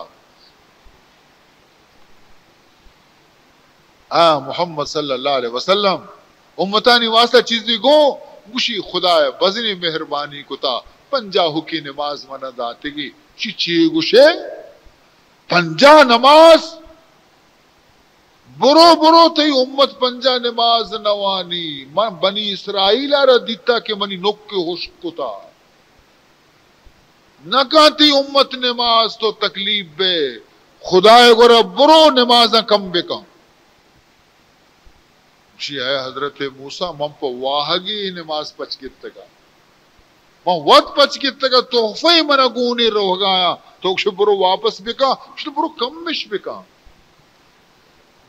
آ محمد صلی اللہ علیہ وسلم امتانی واسطہ چیزی گو؟ گوشی، خدایا بزنی مہربانی کتا، پنجاہ کی نماز منا داتگی. چی چی گوشے؟ پنجاہ نماز؟ برو، برو، تئی امت پنجاہ نماز نوانی. من بنی اسرائیل ء را دیتا کہ منی نک ہشک کتا. نکاں تئی امت نماز تو تکلیف بے. خدائے گورا برو نمازاں کم بکن. گوشی، اے حضرت موسیٰ، من پہ واہگی نماز پچ گپتگا. من وت پچ گپتگا، تحفہ منا گونی روگایا. تو گوشے برو واپس بکا، گوشے برو کمش بکا.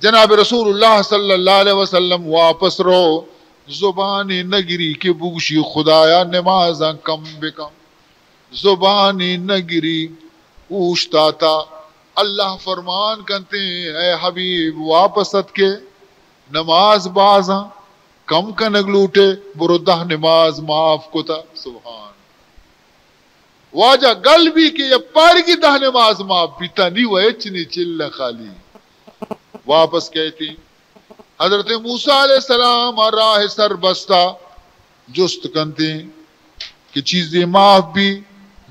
جناب رسول اللہ صلی اللہ علیہ وسلم واپس رو، زبانی نگری کہ بگوشی خدایا نمازاں کم بکن. زبانی نگری، اوشتاتا. اللہ فرمان کنتے، اے حبیب، واپس اتکے، نماز بازاں کم کنگ لوٹے، برو دہ نماز معاف کتا. سبحان. واجہ گل بی کہ یک پارگی دہ نماز معاف بیتا، نی و ہچ نی، چل خالی. واپس کئیتی. حضرت موسیٰ علیہ السلام راہ سر بستا، جست کنتے کہ چیزے معاف بی؟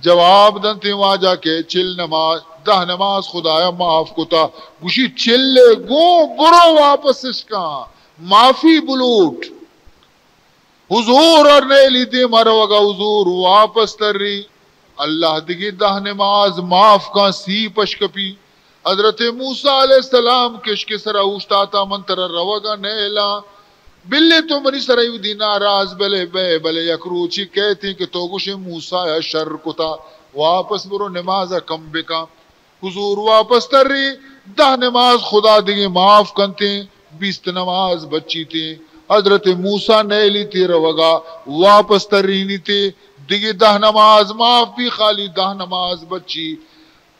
جواب دنتے واجہ کہ چل نماز، دہ نماز خدایا معاف کتا. گوشی، چل گوں برو واپس اشکاں، معافی بلوٹ. حضور ء نیلی دیما روگا، حضور واپس تری، اللہ دگہ دہ نماز معاف کاں، سی پش کپی. حضرت موسیٰ علیہ السلام کشک سرا اوشتاتا، من ترا روگا نیلاں، بلے تو منی سرا اودی ناراض بلے بے، بلے یک روچی کئیتیں کہ تو گوشے موسیٰ ء شر کتا، واپس برو نمازا کم بکاں. حضور واپس تری، دہ نماز خدا دگہ معاف کنتیں، بیست نماز بچیتیں. حضرت موسیٰ نیلیتے روگا، واپس ترینیتے، دگہ دہ نماز معاف بی، خالی دہ نماز بچی.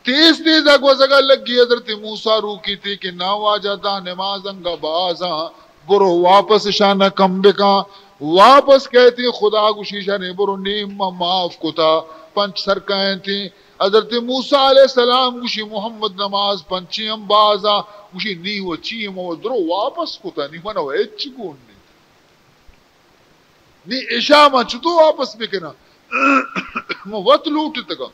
تیز تیز ء گوزگا لگی، حضرت موسیٰ روکیتے کہ نا واجہ، دہ نماز انگا بازاں، برو واپس شانا کم بکاں. واپس کئیتیں، خدا گوشی شانے برو نیم ما معاف کتا، پنچ سر کئیتیں. حضرت موسیٰ علیہ السلام گوشی، محمد نماز پنچیں ہم بازاں. گوشی، نی و چی ہم و درو واپس کتا، نی من و ہچ گون نی. نی اشا ما چطو واپس بکناں؟ ما وت لوٹتگاں.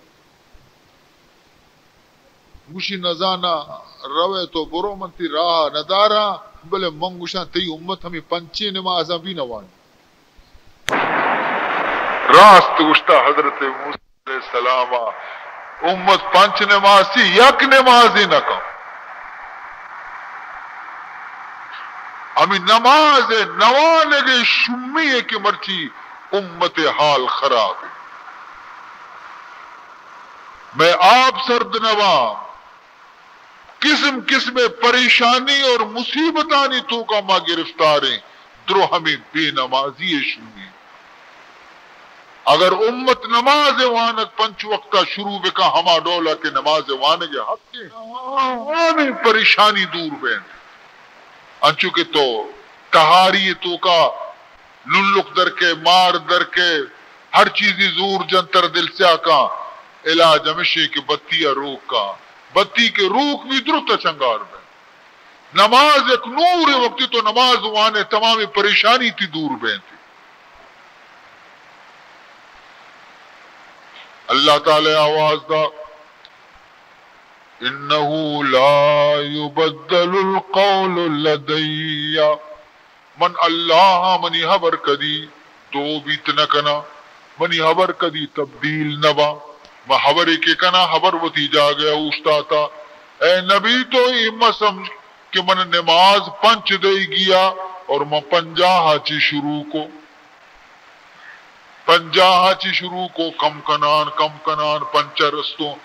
گوشی، نزاناں، روئے تو برو، من تئی راہ نداراں، بلے من گوشاں تئی امت ہمے پنچیں نمازاں بھی نوانی. راست گوشتا حضرت موسیٰ علیہ السلام ء امت پنچ نماز چی یک نمازے نہ کن. ہمے نماز ء نوانگ ء شمی ء کہ مرچی امت ء حال خراب انت. مئے آپ سرد نواں، قسم قسم پریشانی اور مصیبتانی توکا ما گرفتاریں، درو ہمیں بے نمازی شروع۔ اگر امت نماز وانگ پنچ وقتا شروع بکا، ہما ڈولا کہ نماز وانگ حق ہے، ہمیں پریشانی دور بین۔ انچو کہ تو تہاری توکا للک در کے، مار در کے، ہر چیزی زور جنتر دل سیاہ کاں، علاج ہمشیں کہ بتی ء روک کاں۔ بتی کہ روک بی، درست چنگار بیں۔ نماز یک نور، وقتی تو نماز وانے، تمام پریشانی تی دور بیں۔ اللہ تعالی آواز دا، انه لا يبدل القول لدي۔ من اللہ ہاں، منی ہبر کدی دو بیت نہ کنا، منی ہبر کدی تبدیل نہ با۔ من ہبرے کہ کنا، ہبر وتی جاگہ اوشتاتا۔ اے نبی، تو اے مہ سمجھ کہ من نماز پنچ دئی گیا اور من پنجاہ چی شروع کو۔ پنجاہ چی شروع کو، کم کنان، کم کنان، پنچا رستوں۔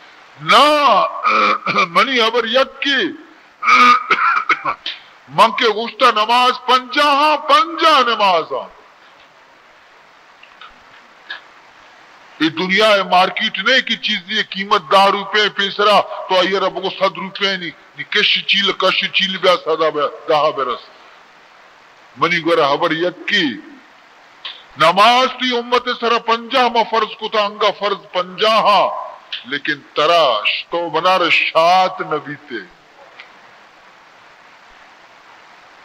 نا، منی ہبر یکی۔ من کہ گوشتا نماز پنجاہ، پنجاہ نماز۔ اے دنیا ء مارکیٹ نہیں کہ چیزی قیمت دہ روپے پیسرا تو آئی را بگو صد روپے نی، نی کش چیل، کش چیل بیا صدا بیا، دہ برس۔ منی گورا ہبر یکی، نماز تی امت سرا پنجاہ ما فرض کتا، انگا فرض پنجاہ، لیکن ترا ش-، تو منار شات نبیتے۔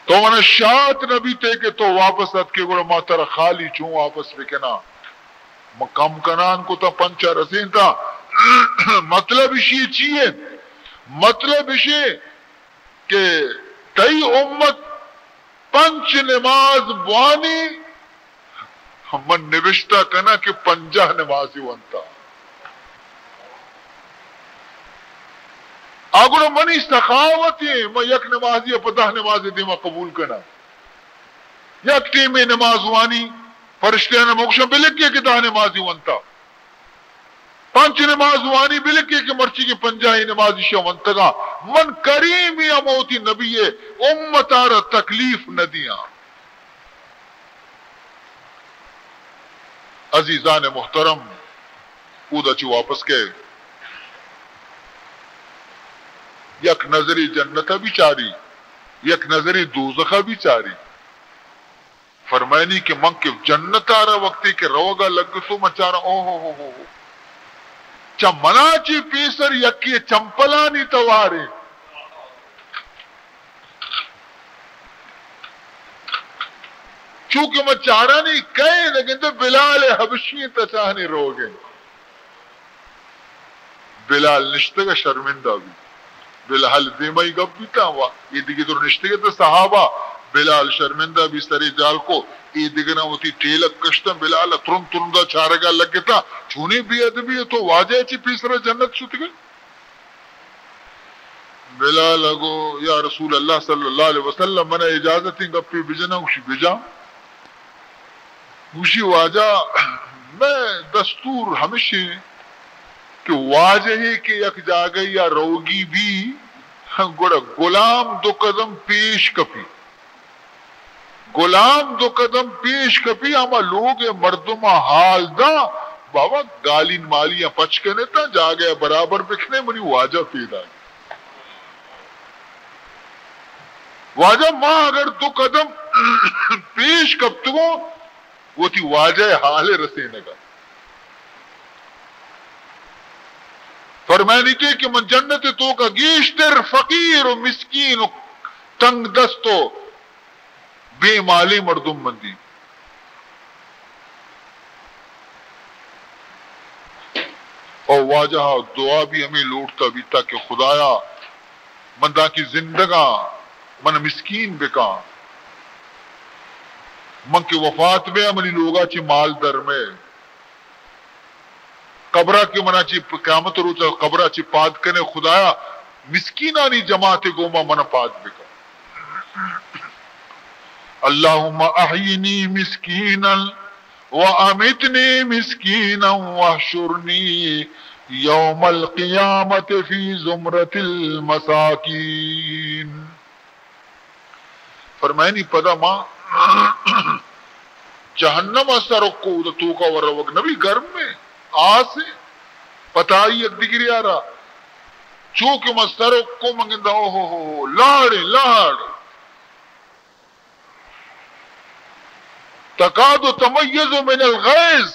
تو منا شات نبیتے کہ تو واپس اتکے، گڑا ما ترا خالی چون واپس بکنا؟ ما کم کنان کتا، پنچا رسینتا۔ مطلب اشی چی ہے؟ مطلب اشی کہ تئی امت پنچ نماز بوانی، من نبشتہ کناں کہ پنجاہ نمازی ونتا۔ آ گڑا منی سخاوت ایں، من یک نمازی ء پہ دہ نمازی دیما قبول کناں۔ یک ٹیمے نماز وانی، فرشتیاں مگشاں بلکے کہ دہ نمازی ونتا۔ پنچ نماز وانی بلکے کہ مرچی کہ پنجاہی نماز ایشاں ونتگاں۔ من کریمی ہم وتی نبی ء امت ء را تکلیف نہ دیاں۔ عزیزان محترم، اودا چہ واپس کئے، یک نظری جنت ء بچاری، یک نظری دوزخ ء بچاری۔ فرمائنی کہ من کہ جنت ء را وقتی کہ روگ ء لگتو، من چاراں، او ہو ہو ہو ہو۔ چہ منا چی پیسر یکے چمپلانی توارے۔ چونکہ من چارانی کئے نہ گندے، بلال حبشی انت، چاہنی روگ انت۔ بلال نشتگ ء شرمندہ بیت۔ بلال دیمائی گپ بیتاں وا، اے دگہ در نشتگ ات صحابہ۔ بلال شرمندہ بیت، سرے جال کو، اے دگراں وتی ٹیلک کشتاں، بلال ء ترند ترندا چارگا لگتاں۔ چونیں بے ادبی ء، تو واجہ ء چی پیسرا جنت شتگئے؟ بلال ء گو، یا رسول اللہ صلی اللہ علیہ وسلم، من ء اجازت انت گپے بجناں؟ گوشی، بجاں۔ گوشی، واجہ، مئے دستور ہمشیں کہ واجہے کہ یک جاگہے ء روگی بی، گڑا غلام دو قدم پیش کپی۔ غلام دو قدم پیش کپی، ہما لوگ ء مردماں حال داں، بابا، گالین مالیاں پچ کنے تاں جاگہ ء برابر بکنے، منی واجہ پیداک۔ واجہ، ما اگر دو قدم پیش کپتگوں، وتی واجہ ء حال ء رسینگ ء۔ فرمائنیتے کہ من جنت ء توکا گیشتر فقیر و مسکین و تنگ دست و بے مالیں مردم من دی۔ او واجہ ء دعا بھی ہمیں لوٹتا بیتا کہ خدایا، من دانکہ زندگاں، من مسکین بکاں، من کہ وفات بیا، منی لوگا چہ مال در مئے۔ قبرا کہ منا چہ قیامت روچا قبرا چہ پاد کنے، خدایا، مسکینانی جماعت گوما من پاد بکن۔ اللهم احيني مسكينا وأمتني مسكينا واحشرني یوم القیامت فی زمرۃ المساکین۔ فرمائنی پدا ما جہنم ء سرک کو، اودا توکا و روگ نبی، گرم ء آس ء پتائی یک دگری آرا۔ چو کہ ما سرک کو من گنداں، او ہو ہو ہو، لاڑیں لاڑ۔ تکاد تمیز من الغیظ،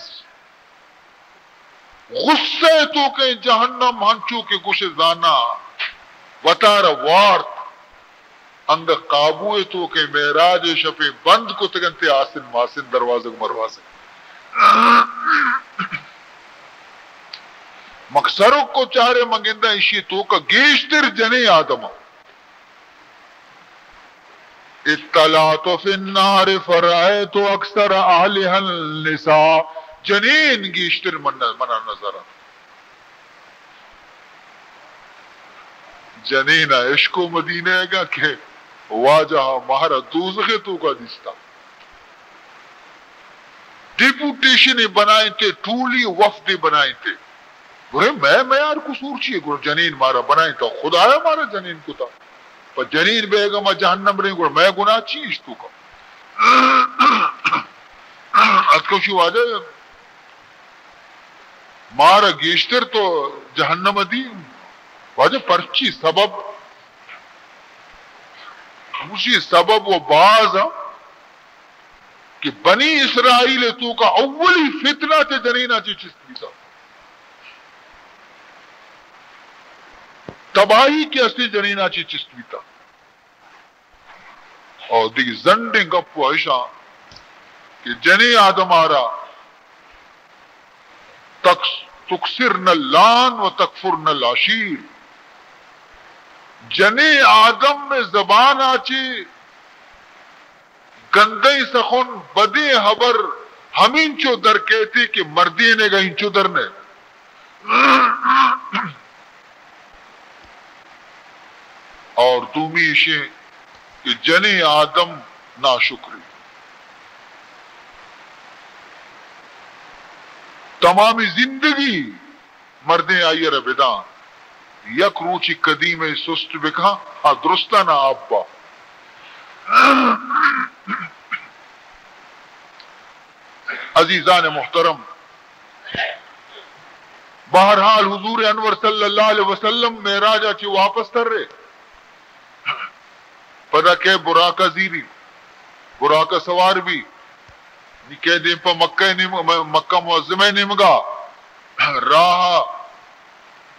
غصہ ء توکیں جہنم ہنچو کہ گوش زانا وتارا وارت، انگہ قابو ء توکیں معراج ء شپے بند کتگ انت، آسن ماسن دروازگ مروازگ۔ مکسرک کو چارے من گنداں ایشی توکا گیشتر جنیں آدم ء۔ اطلعت فی النار فرأیت اکثر اہلها النساء۔ جنین گیشتر من، منا نظر انت۔ جنین ء عشق و مدینہ گا کہ واجہ مہر دوزخ توکا دیستا۔ ڈیپوٹیشن بنائیں تے، ٹولی وفد بنائیں تے۔ گڑا مئے، مئے ہر قصور چی ہے؟ گڑا جنین مارا بنائیں تا، خدایا مارا جنین کتا۔ پہ جنین بیگا ما جہنم رہیں، گڑا مئے گناہ چی اشتو کا؟ اتکوشی واجہ مارا گیشتر تو جہنم دی۔ واجہ پرچی سبب؟ اسی سبب و باز ہم کہ بنی اسرائیل توکا اولی فتنہ تے جنینا چی چست بیتا۔ تباہی کہ استی جنینا چی چست بیتا۔ اور دیگه زنڈیں گپ و ایشاں کہ جنیں آدم آرا تکس-، تکسرن اللعن و تکفرن العشیر۔ جنیں آدم میں زبان آچی گندیں سخن، بدیں ہبر ہمینچو در کیتی کہ مردینے گا انچو در نے۔ اور دومی ایشیں کہ جنیں آدم ناشکری۔ تمامی زندگی مردیں آئی ء را بداں، یک روچی کدیم ء سست بکاں، ہاں درستاں نہ آپ با۔ عزیزان محترم، بہرحال حضور انور صلی اللہ علیہ وسلم معراج ء چہ واپس ترے، پدا کئے براک ء زیری، براک ء سوار بی، نی کئے دیم پہ مکہ ء نیم-، مکہ معظمہ ء نیمگا راہ ء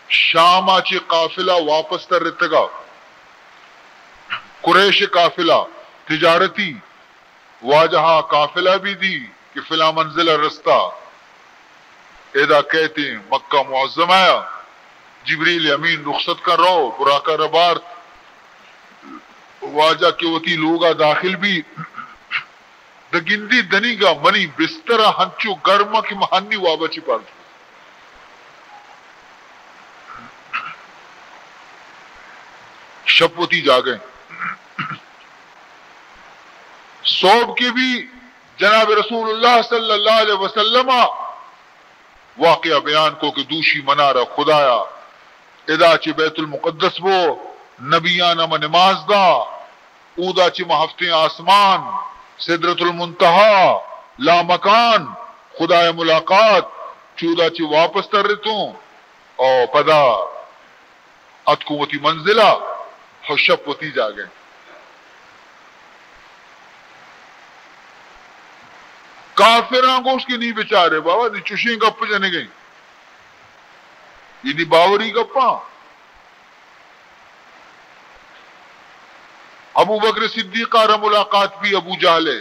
شام ء چہ قافلہ واپس ترتگا۔ قریش قافلہ تجارتی واجہ ء قافلہ بی دی کہ فلاں منزل ء رستا، ادا کئیت مکہ معظمہ ء۔ جبریل امین رخصت کن رو، براک ء را بارت۔ واجہ کہ وتی لوگ ء داخل بی، دگندی دنیگا منی بستر ء ہنچو گرم ء کہ من ہنی واب ء چی پارت۔ شپ وتی جاگہ۔ سہب کہ بی جناب رسول اللہ صلی اللہ علیہ وسلم ء واقعہ بیان کو کہ دوشی منارا خدایا ادا چہ بیت المقدس بو، نبیان ہم نماز دا، اودا چہ ما ہفتیں آسمان، سدرۃ المنتہا، لامکان، خدائے ملاقات، چودا چہ واپس ترتوں او پدا اتکوں وتی منزلا، ہو شپ وتی جاگہ۔ کافراں گوشت کہ نی بچارے بابا، نی چشیں گپ جنگیں۔ اے نی باوری گپاں۔ ابو بکر صدیق آرا ملاقات بی ابو جہل ہے۔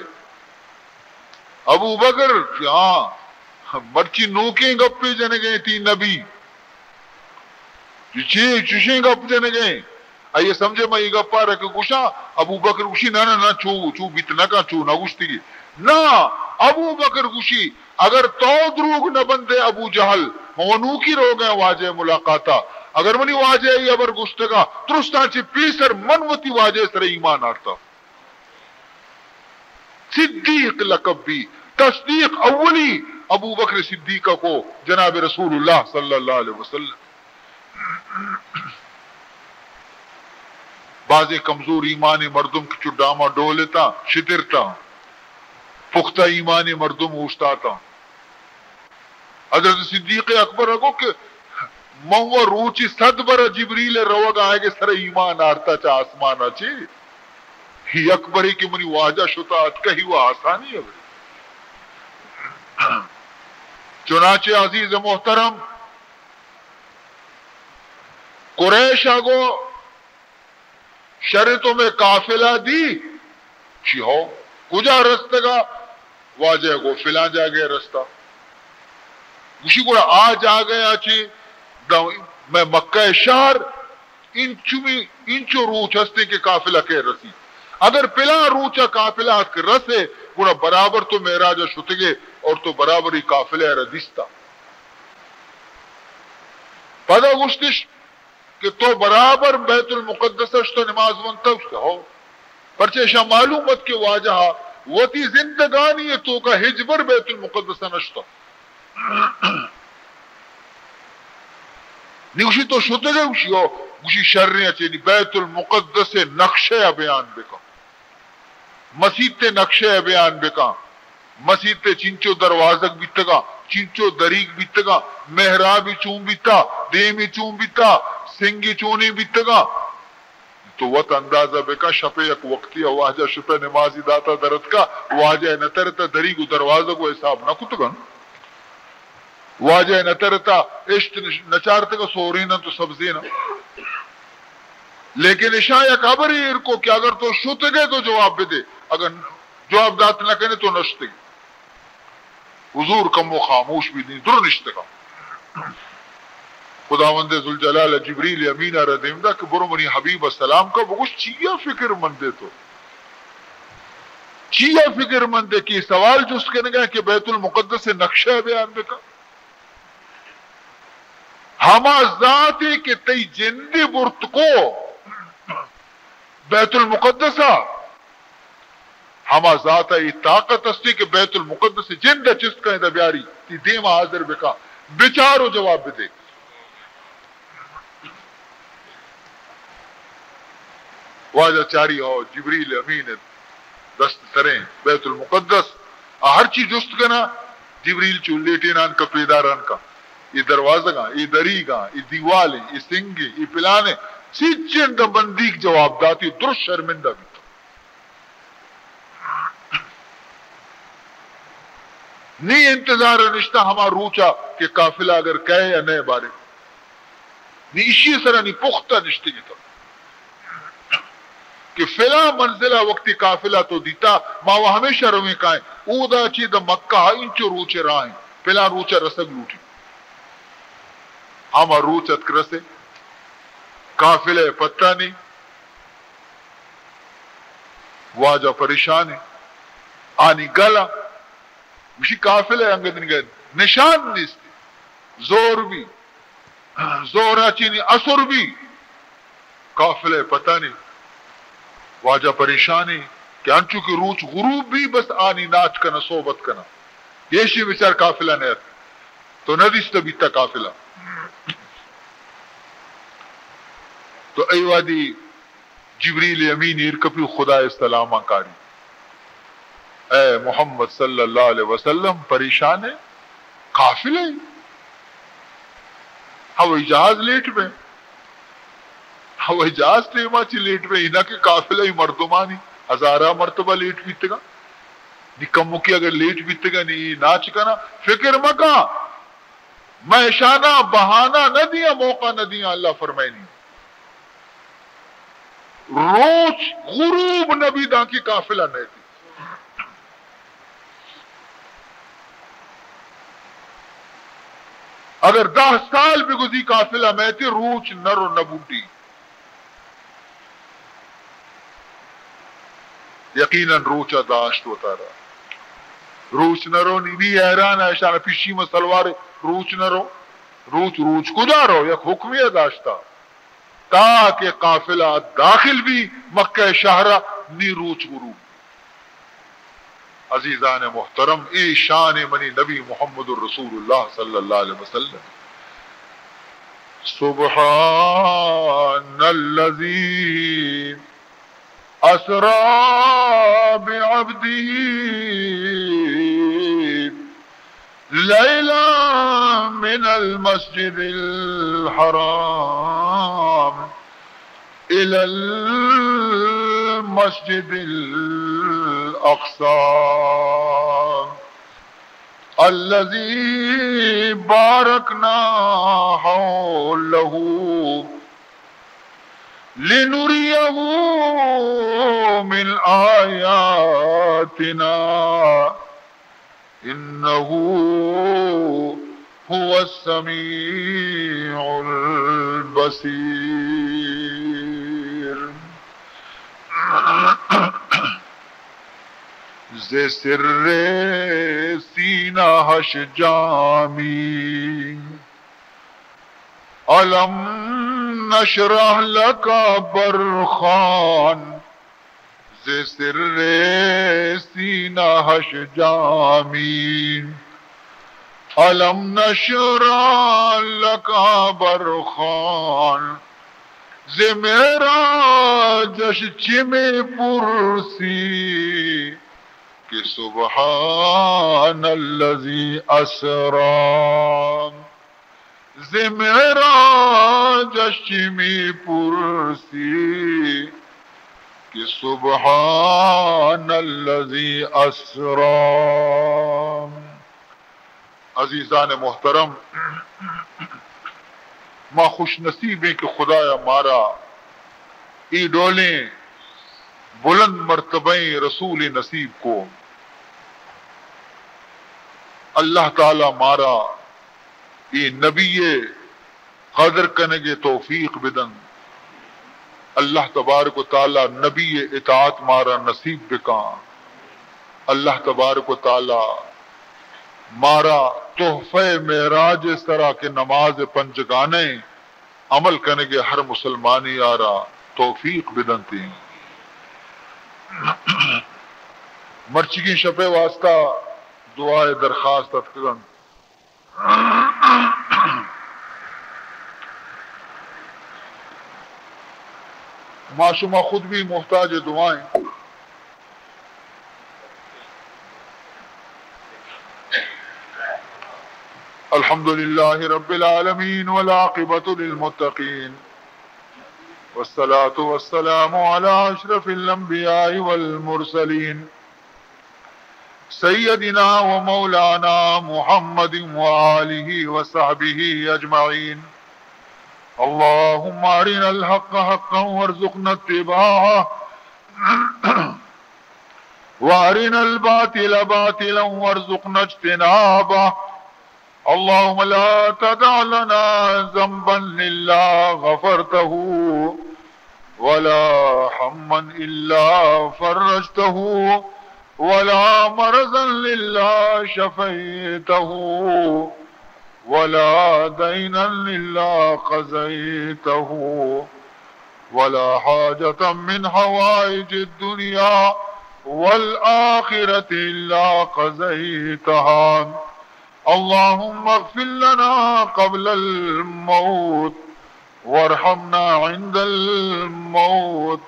ابو بکر، ہاں، مرچی نوکیں گپے جنگیں تئی نبی۔ چی چشیں گپ جنگیں؟ آئی سمجھے من اے گپا رکھ گوشاں، ابو بکر گوشی، نہ، نہ، نہ، چو، چو بیت نہ کن، چو نہ گوشتگی۔ نہ، ابو بکر گوشی، اگر تو دروگ نہ بندے ابو جہل، من ونوکی روگیں واجہ ملاقاتا۔ اگر منی واجہ ای ہبر گوشتگا، درستاں چہ پیسر من وتی واجہ سر ایمان آرتا۔ صدیق لقب بی، تصدیق اولی، ابوبکر صدیق ءَ کو جناب رسول اللہ صلی اللہ علیہ وسلم۔ بازیں کمزور ایمانیں مردم کہ چو ڈاما ڈول اتاں، شترتاں، پختہ ایمانیں مردم اوشتاتاں۔ حضرت صدیق اکبر ءَ گو کہ من و روچی صد بر جبریل ءِ روگ ءَ آئیگ ءِ سر ایمان آرتا چہ آسمان ءَ چے؟ یک برے کہ منی واجہ شتا اتکہ ہی و آسانی ءَ برے۔ چنانچہ عزیز محترم، قریش ءَ گو شر تو میں قافلہ دی؟ چی ہو؟ کجا رستگا؟ واجہ گو فلاں جاگہ رستا۔ گوشی گڑا آ جاگہ ءَ چی دا میں مکہ شہر انچمی، انچو روچ ہستے کہ قافلہ کے رسی۔ اگر پلاں روچا قافلہ اتک رسے، گڑا برابر تو معراج ءَ شتگے اور تو برابر ای قافلہ ءَ را دیستا۔ پدا گوشتش کہ تو برابر بیت المقدس ءَ شتہ نماز ونتہ؟ گوشتہ ہو۔ پرچہ اشاں معلوم ات کہ واجہ وتی زندگانی ءِ توکا ہچبر بیت المقدس ءَ نشتہ۔ نی گوشی تو شتگے؟ گوشی او۔ گوشی شریں، اچے نی بیت المقدس ءِ نقشہ ءَ بیان بکن، مسیت ءِ نقشہ ءَ بیان بکن، مسیت ءِ چنچو دروازگ بیتگاں، چنچو دریگ بیتگاں، محرابی چون بیتا، دیمی چون بیتا، سنگی چونیں بیتگاں۔ تو وت اندازہ بکن، شپ ءِ یک وقتی ءَ واجہ شتہ نمازی داتا درتکا، واجہ ءَ نہ ترتہ، دریگ و دروازگ و حساب نہ کتگن۔ واجہ ءَ نہ ترتہ، اشت نش-، نہ چارتگا سوریناں تو سبزیناں۔ لیکن اشاں یک ہبرے ایر کو کہ اگر تو شتگے تو جواب بدے، اگر جواب دات نہ کنے تو نشتگے۔ حضور کمو خاموش بی، نی در نشتگاں۔ خداوند ذوالجلال ءَ جبریل امین ءَ را دیم دا کہ برو منی حبیب ءَ سلام کا، بگوش چیا فکر مندے تو؟ چیا فکر مندے کہ سوال جست کنگا کہ بیت المقدس ءِ نقشہ بیان بکن؟ ہما ذاتے کہ تئی جندے برت کو بیت المقدس ءَ، ہما ذات ءَ اے طاقت استی کہ بیت المقدس ءِ جند ءَ چست کن ادا بیاری، تی دیم ءَ حاضر بکا، بچار و جواب بدے۔ واجہ چاری ہو جبریل امین ءِ دست سریں بیت المقدس ءَ ہرچی جست کنا، جبریل چو لیٹینان کا پیداران کا، اے دروازگاں، اے دریگاں، اے دیوالیں، اے سنگیں، اے پلانیں، چیچیں دمبندیگ جواب داتی، درست شرمندہ بیت۔ نی انتظار نشتہ ہما روچا کہ قافلہ اگر کئے یا نئے بارے۔ نی اشی سرا نی پختہ نشتگی تو کہ فلاں منزلہ وقتی قافلہ تو دیتا، ما وہ ہمیشہ رویں کائیں، اودا چی دا مکہ انچو روچے راہیں، فلاں روچا رسگ لوٹی۔ ہما روچ اتک رسے، قافلہ پتہ نی، واجہ پریشان ءَ، آنی گل ءَ، گوشی قافلہ انگت نگہ نشان نیست، زور بی، زورا چینی اثر بی، قافلہ پتہ نی۔ واجہ پریشان ءَ کہ انچو کہ روچ غروب بی بس آنی ناچ کنا، صحبت کنا، ایشی بچار قافلہ نیت، تو ندیست بیتا قافلہ۔ تو ای وادی جبریل امین ایر کپی، خدا ءِ سلاماں کاری۔ اے محمد صلی اللہ علیہ وسلم پریشان ئے؟ قافلہ ئے؟ ہوائی جہاز لیٹ بیں۔ ہوائی جہاز ٹیما چی لیٹ بیں، اینا کہ قافلہ ئے مردمانی ہزارہ مرتبہ لیٹ بیتگا۔ نی کمکی اگر لیٹ بیتگا نی ناچ کنا، فکر مکا۔ میں اشانا بہانہ نہ دیاں، موقع نہ دیاں، اللہ فرمائنی۔ روچ غروب نبی دانکی قافلہ نیتی۔ اگر دہ سال بگوزی قافلہ میتی، روچ نرو نبوڈی۔ یقیناً روچ ءَ داشت وتارا۔ روچ نہ رو، نی، نی حیران ءَ اشان پشی مسلوار روچ نہ رو۔ روچ، روچ کجا رو؟ یک حکمی ءَ داشتا۔ تا کہ قافلہ داخل بی مکہ شہر ءَ، نی روچ غروب۔ عزیزان محترم، اے شان منی نبی محمد رسول اللہ صلی اللہ علیہ وسلم۔ سبحان الذي أسرى بعبده ليلا من المسجد الحرام إلى المسجد الأقصى الذي باركنا حوله لنريه من آياتنا إنه هو السميع البصير. ز سر سینہ اش جامی، الم نشرح لک برخوان، ز سر سینہ اش جامی، الم نشرح لک برخوان، ز معراج اش چہ می پرسی کہ سبحان الذي أسرى. ز معراج اش چہ می پرسی کہ سبحان الذي أسرى. عزیزان محترم، ما خوش نصیب ایں کہ خدایا مارا اے ڈولیں بلند مرتبہ ایں رسول نصیب کو۔ اللہ تعالی مارا اے نبی قدر کنگ ء توفیق بدنت۔ اللہ تبارک و تعالی نبی ء اطاعت مارا نصیب بکاں۔ اللہ تبارک و تعالی مارا تحفہ معراج ء سرا کہ نماز پنجگانہ ء عمل کنگ ء ہر مسلمانی آرا توفیق بدنت۔ مرچیگیں شپ ء واسطہ دعا ء درخواست اتکگ انت۔ ما شما خود بھی محتاج دعا ایں۔ الحمد لله رب العالمين والعاقبة للمتقين والصلاة والسلام على أشرف الأنبياء والمرسلين سيدنا ومولانا محمد وآله وصحبه أجمعين. اللهم أرنا الحق حقا وارزقنا اتباعه، وأرنا الباطل باطلا وارزقنا اجتنابه. اللهم لا تدع لنا ذنبا إلا غفرته، ولا هما إلا فرجته، ولا مرضا إلا شفيته، ولا دينا إلا قضيته، ولا حاجة من حوائج الدنيا والآخرة إلا قضيتها. اللهم اغفر لنا قبل الموت وارحمنا عند الموت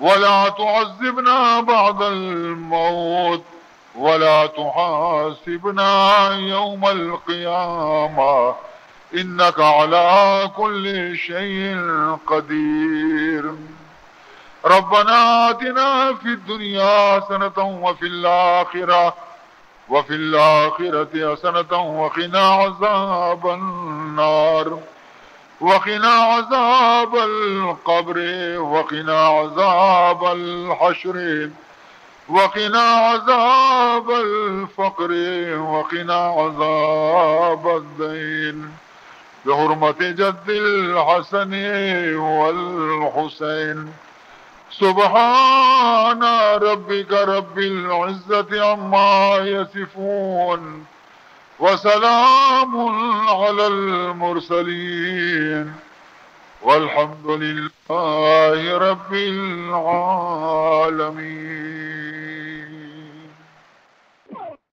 ولا تعذبنا بعد الموت ولا تحاسبنا يوم القيامة إنك على كل شيء قدير. ربنا آتنا في الدنيا حسنة وفي الآخرة وفي الآخرة حسنة وقنا عذاب النار وقنا عذاب القبر وقنا عذاب الحشر وقنا عذاب الفقر وقنا عذاب الدين بحرمة جد الحسن والحسين. سبحان ربك رب العزة عما يصفون وسلام على المرسلين والحمد لله رب العالمين.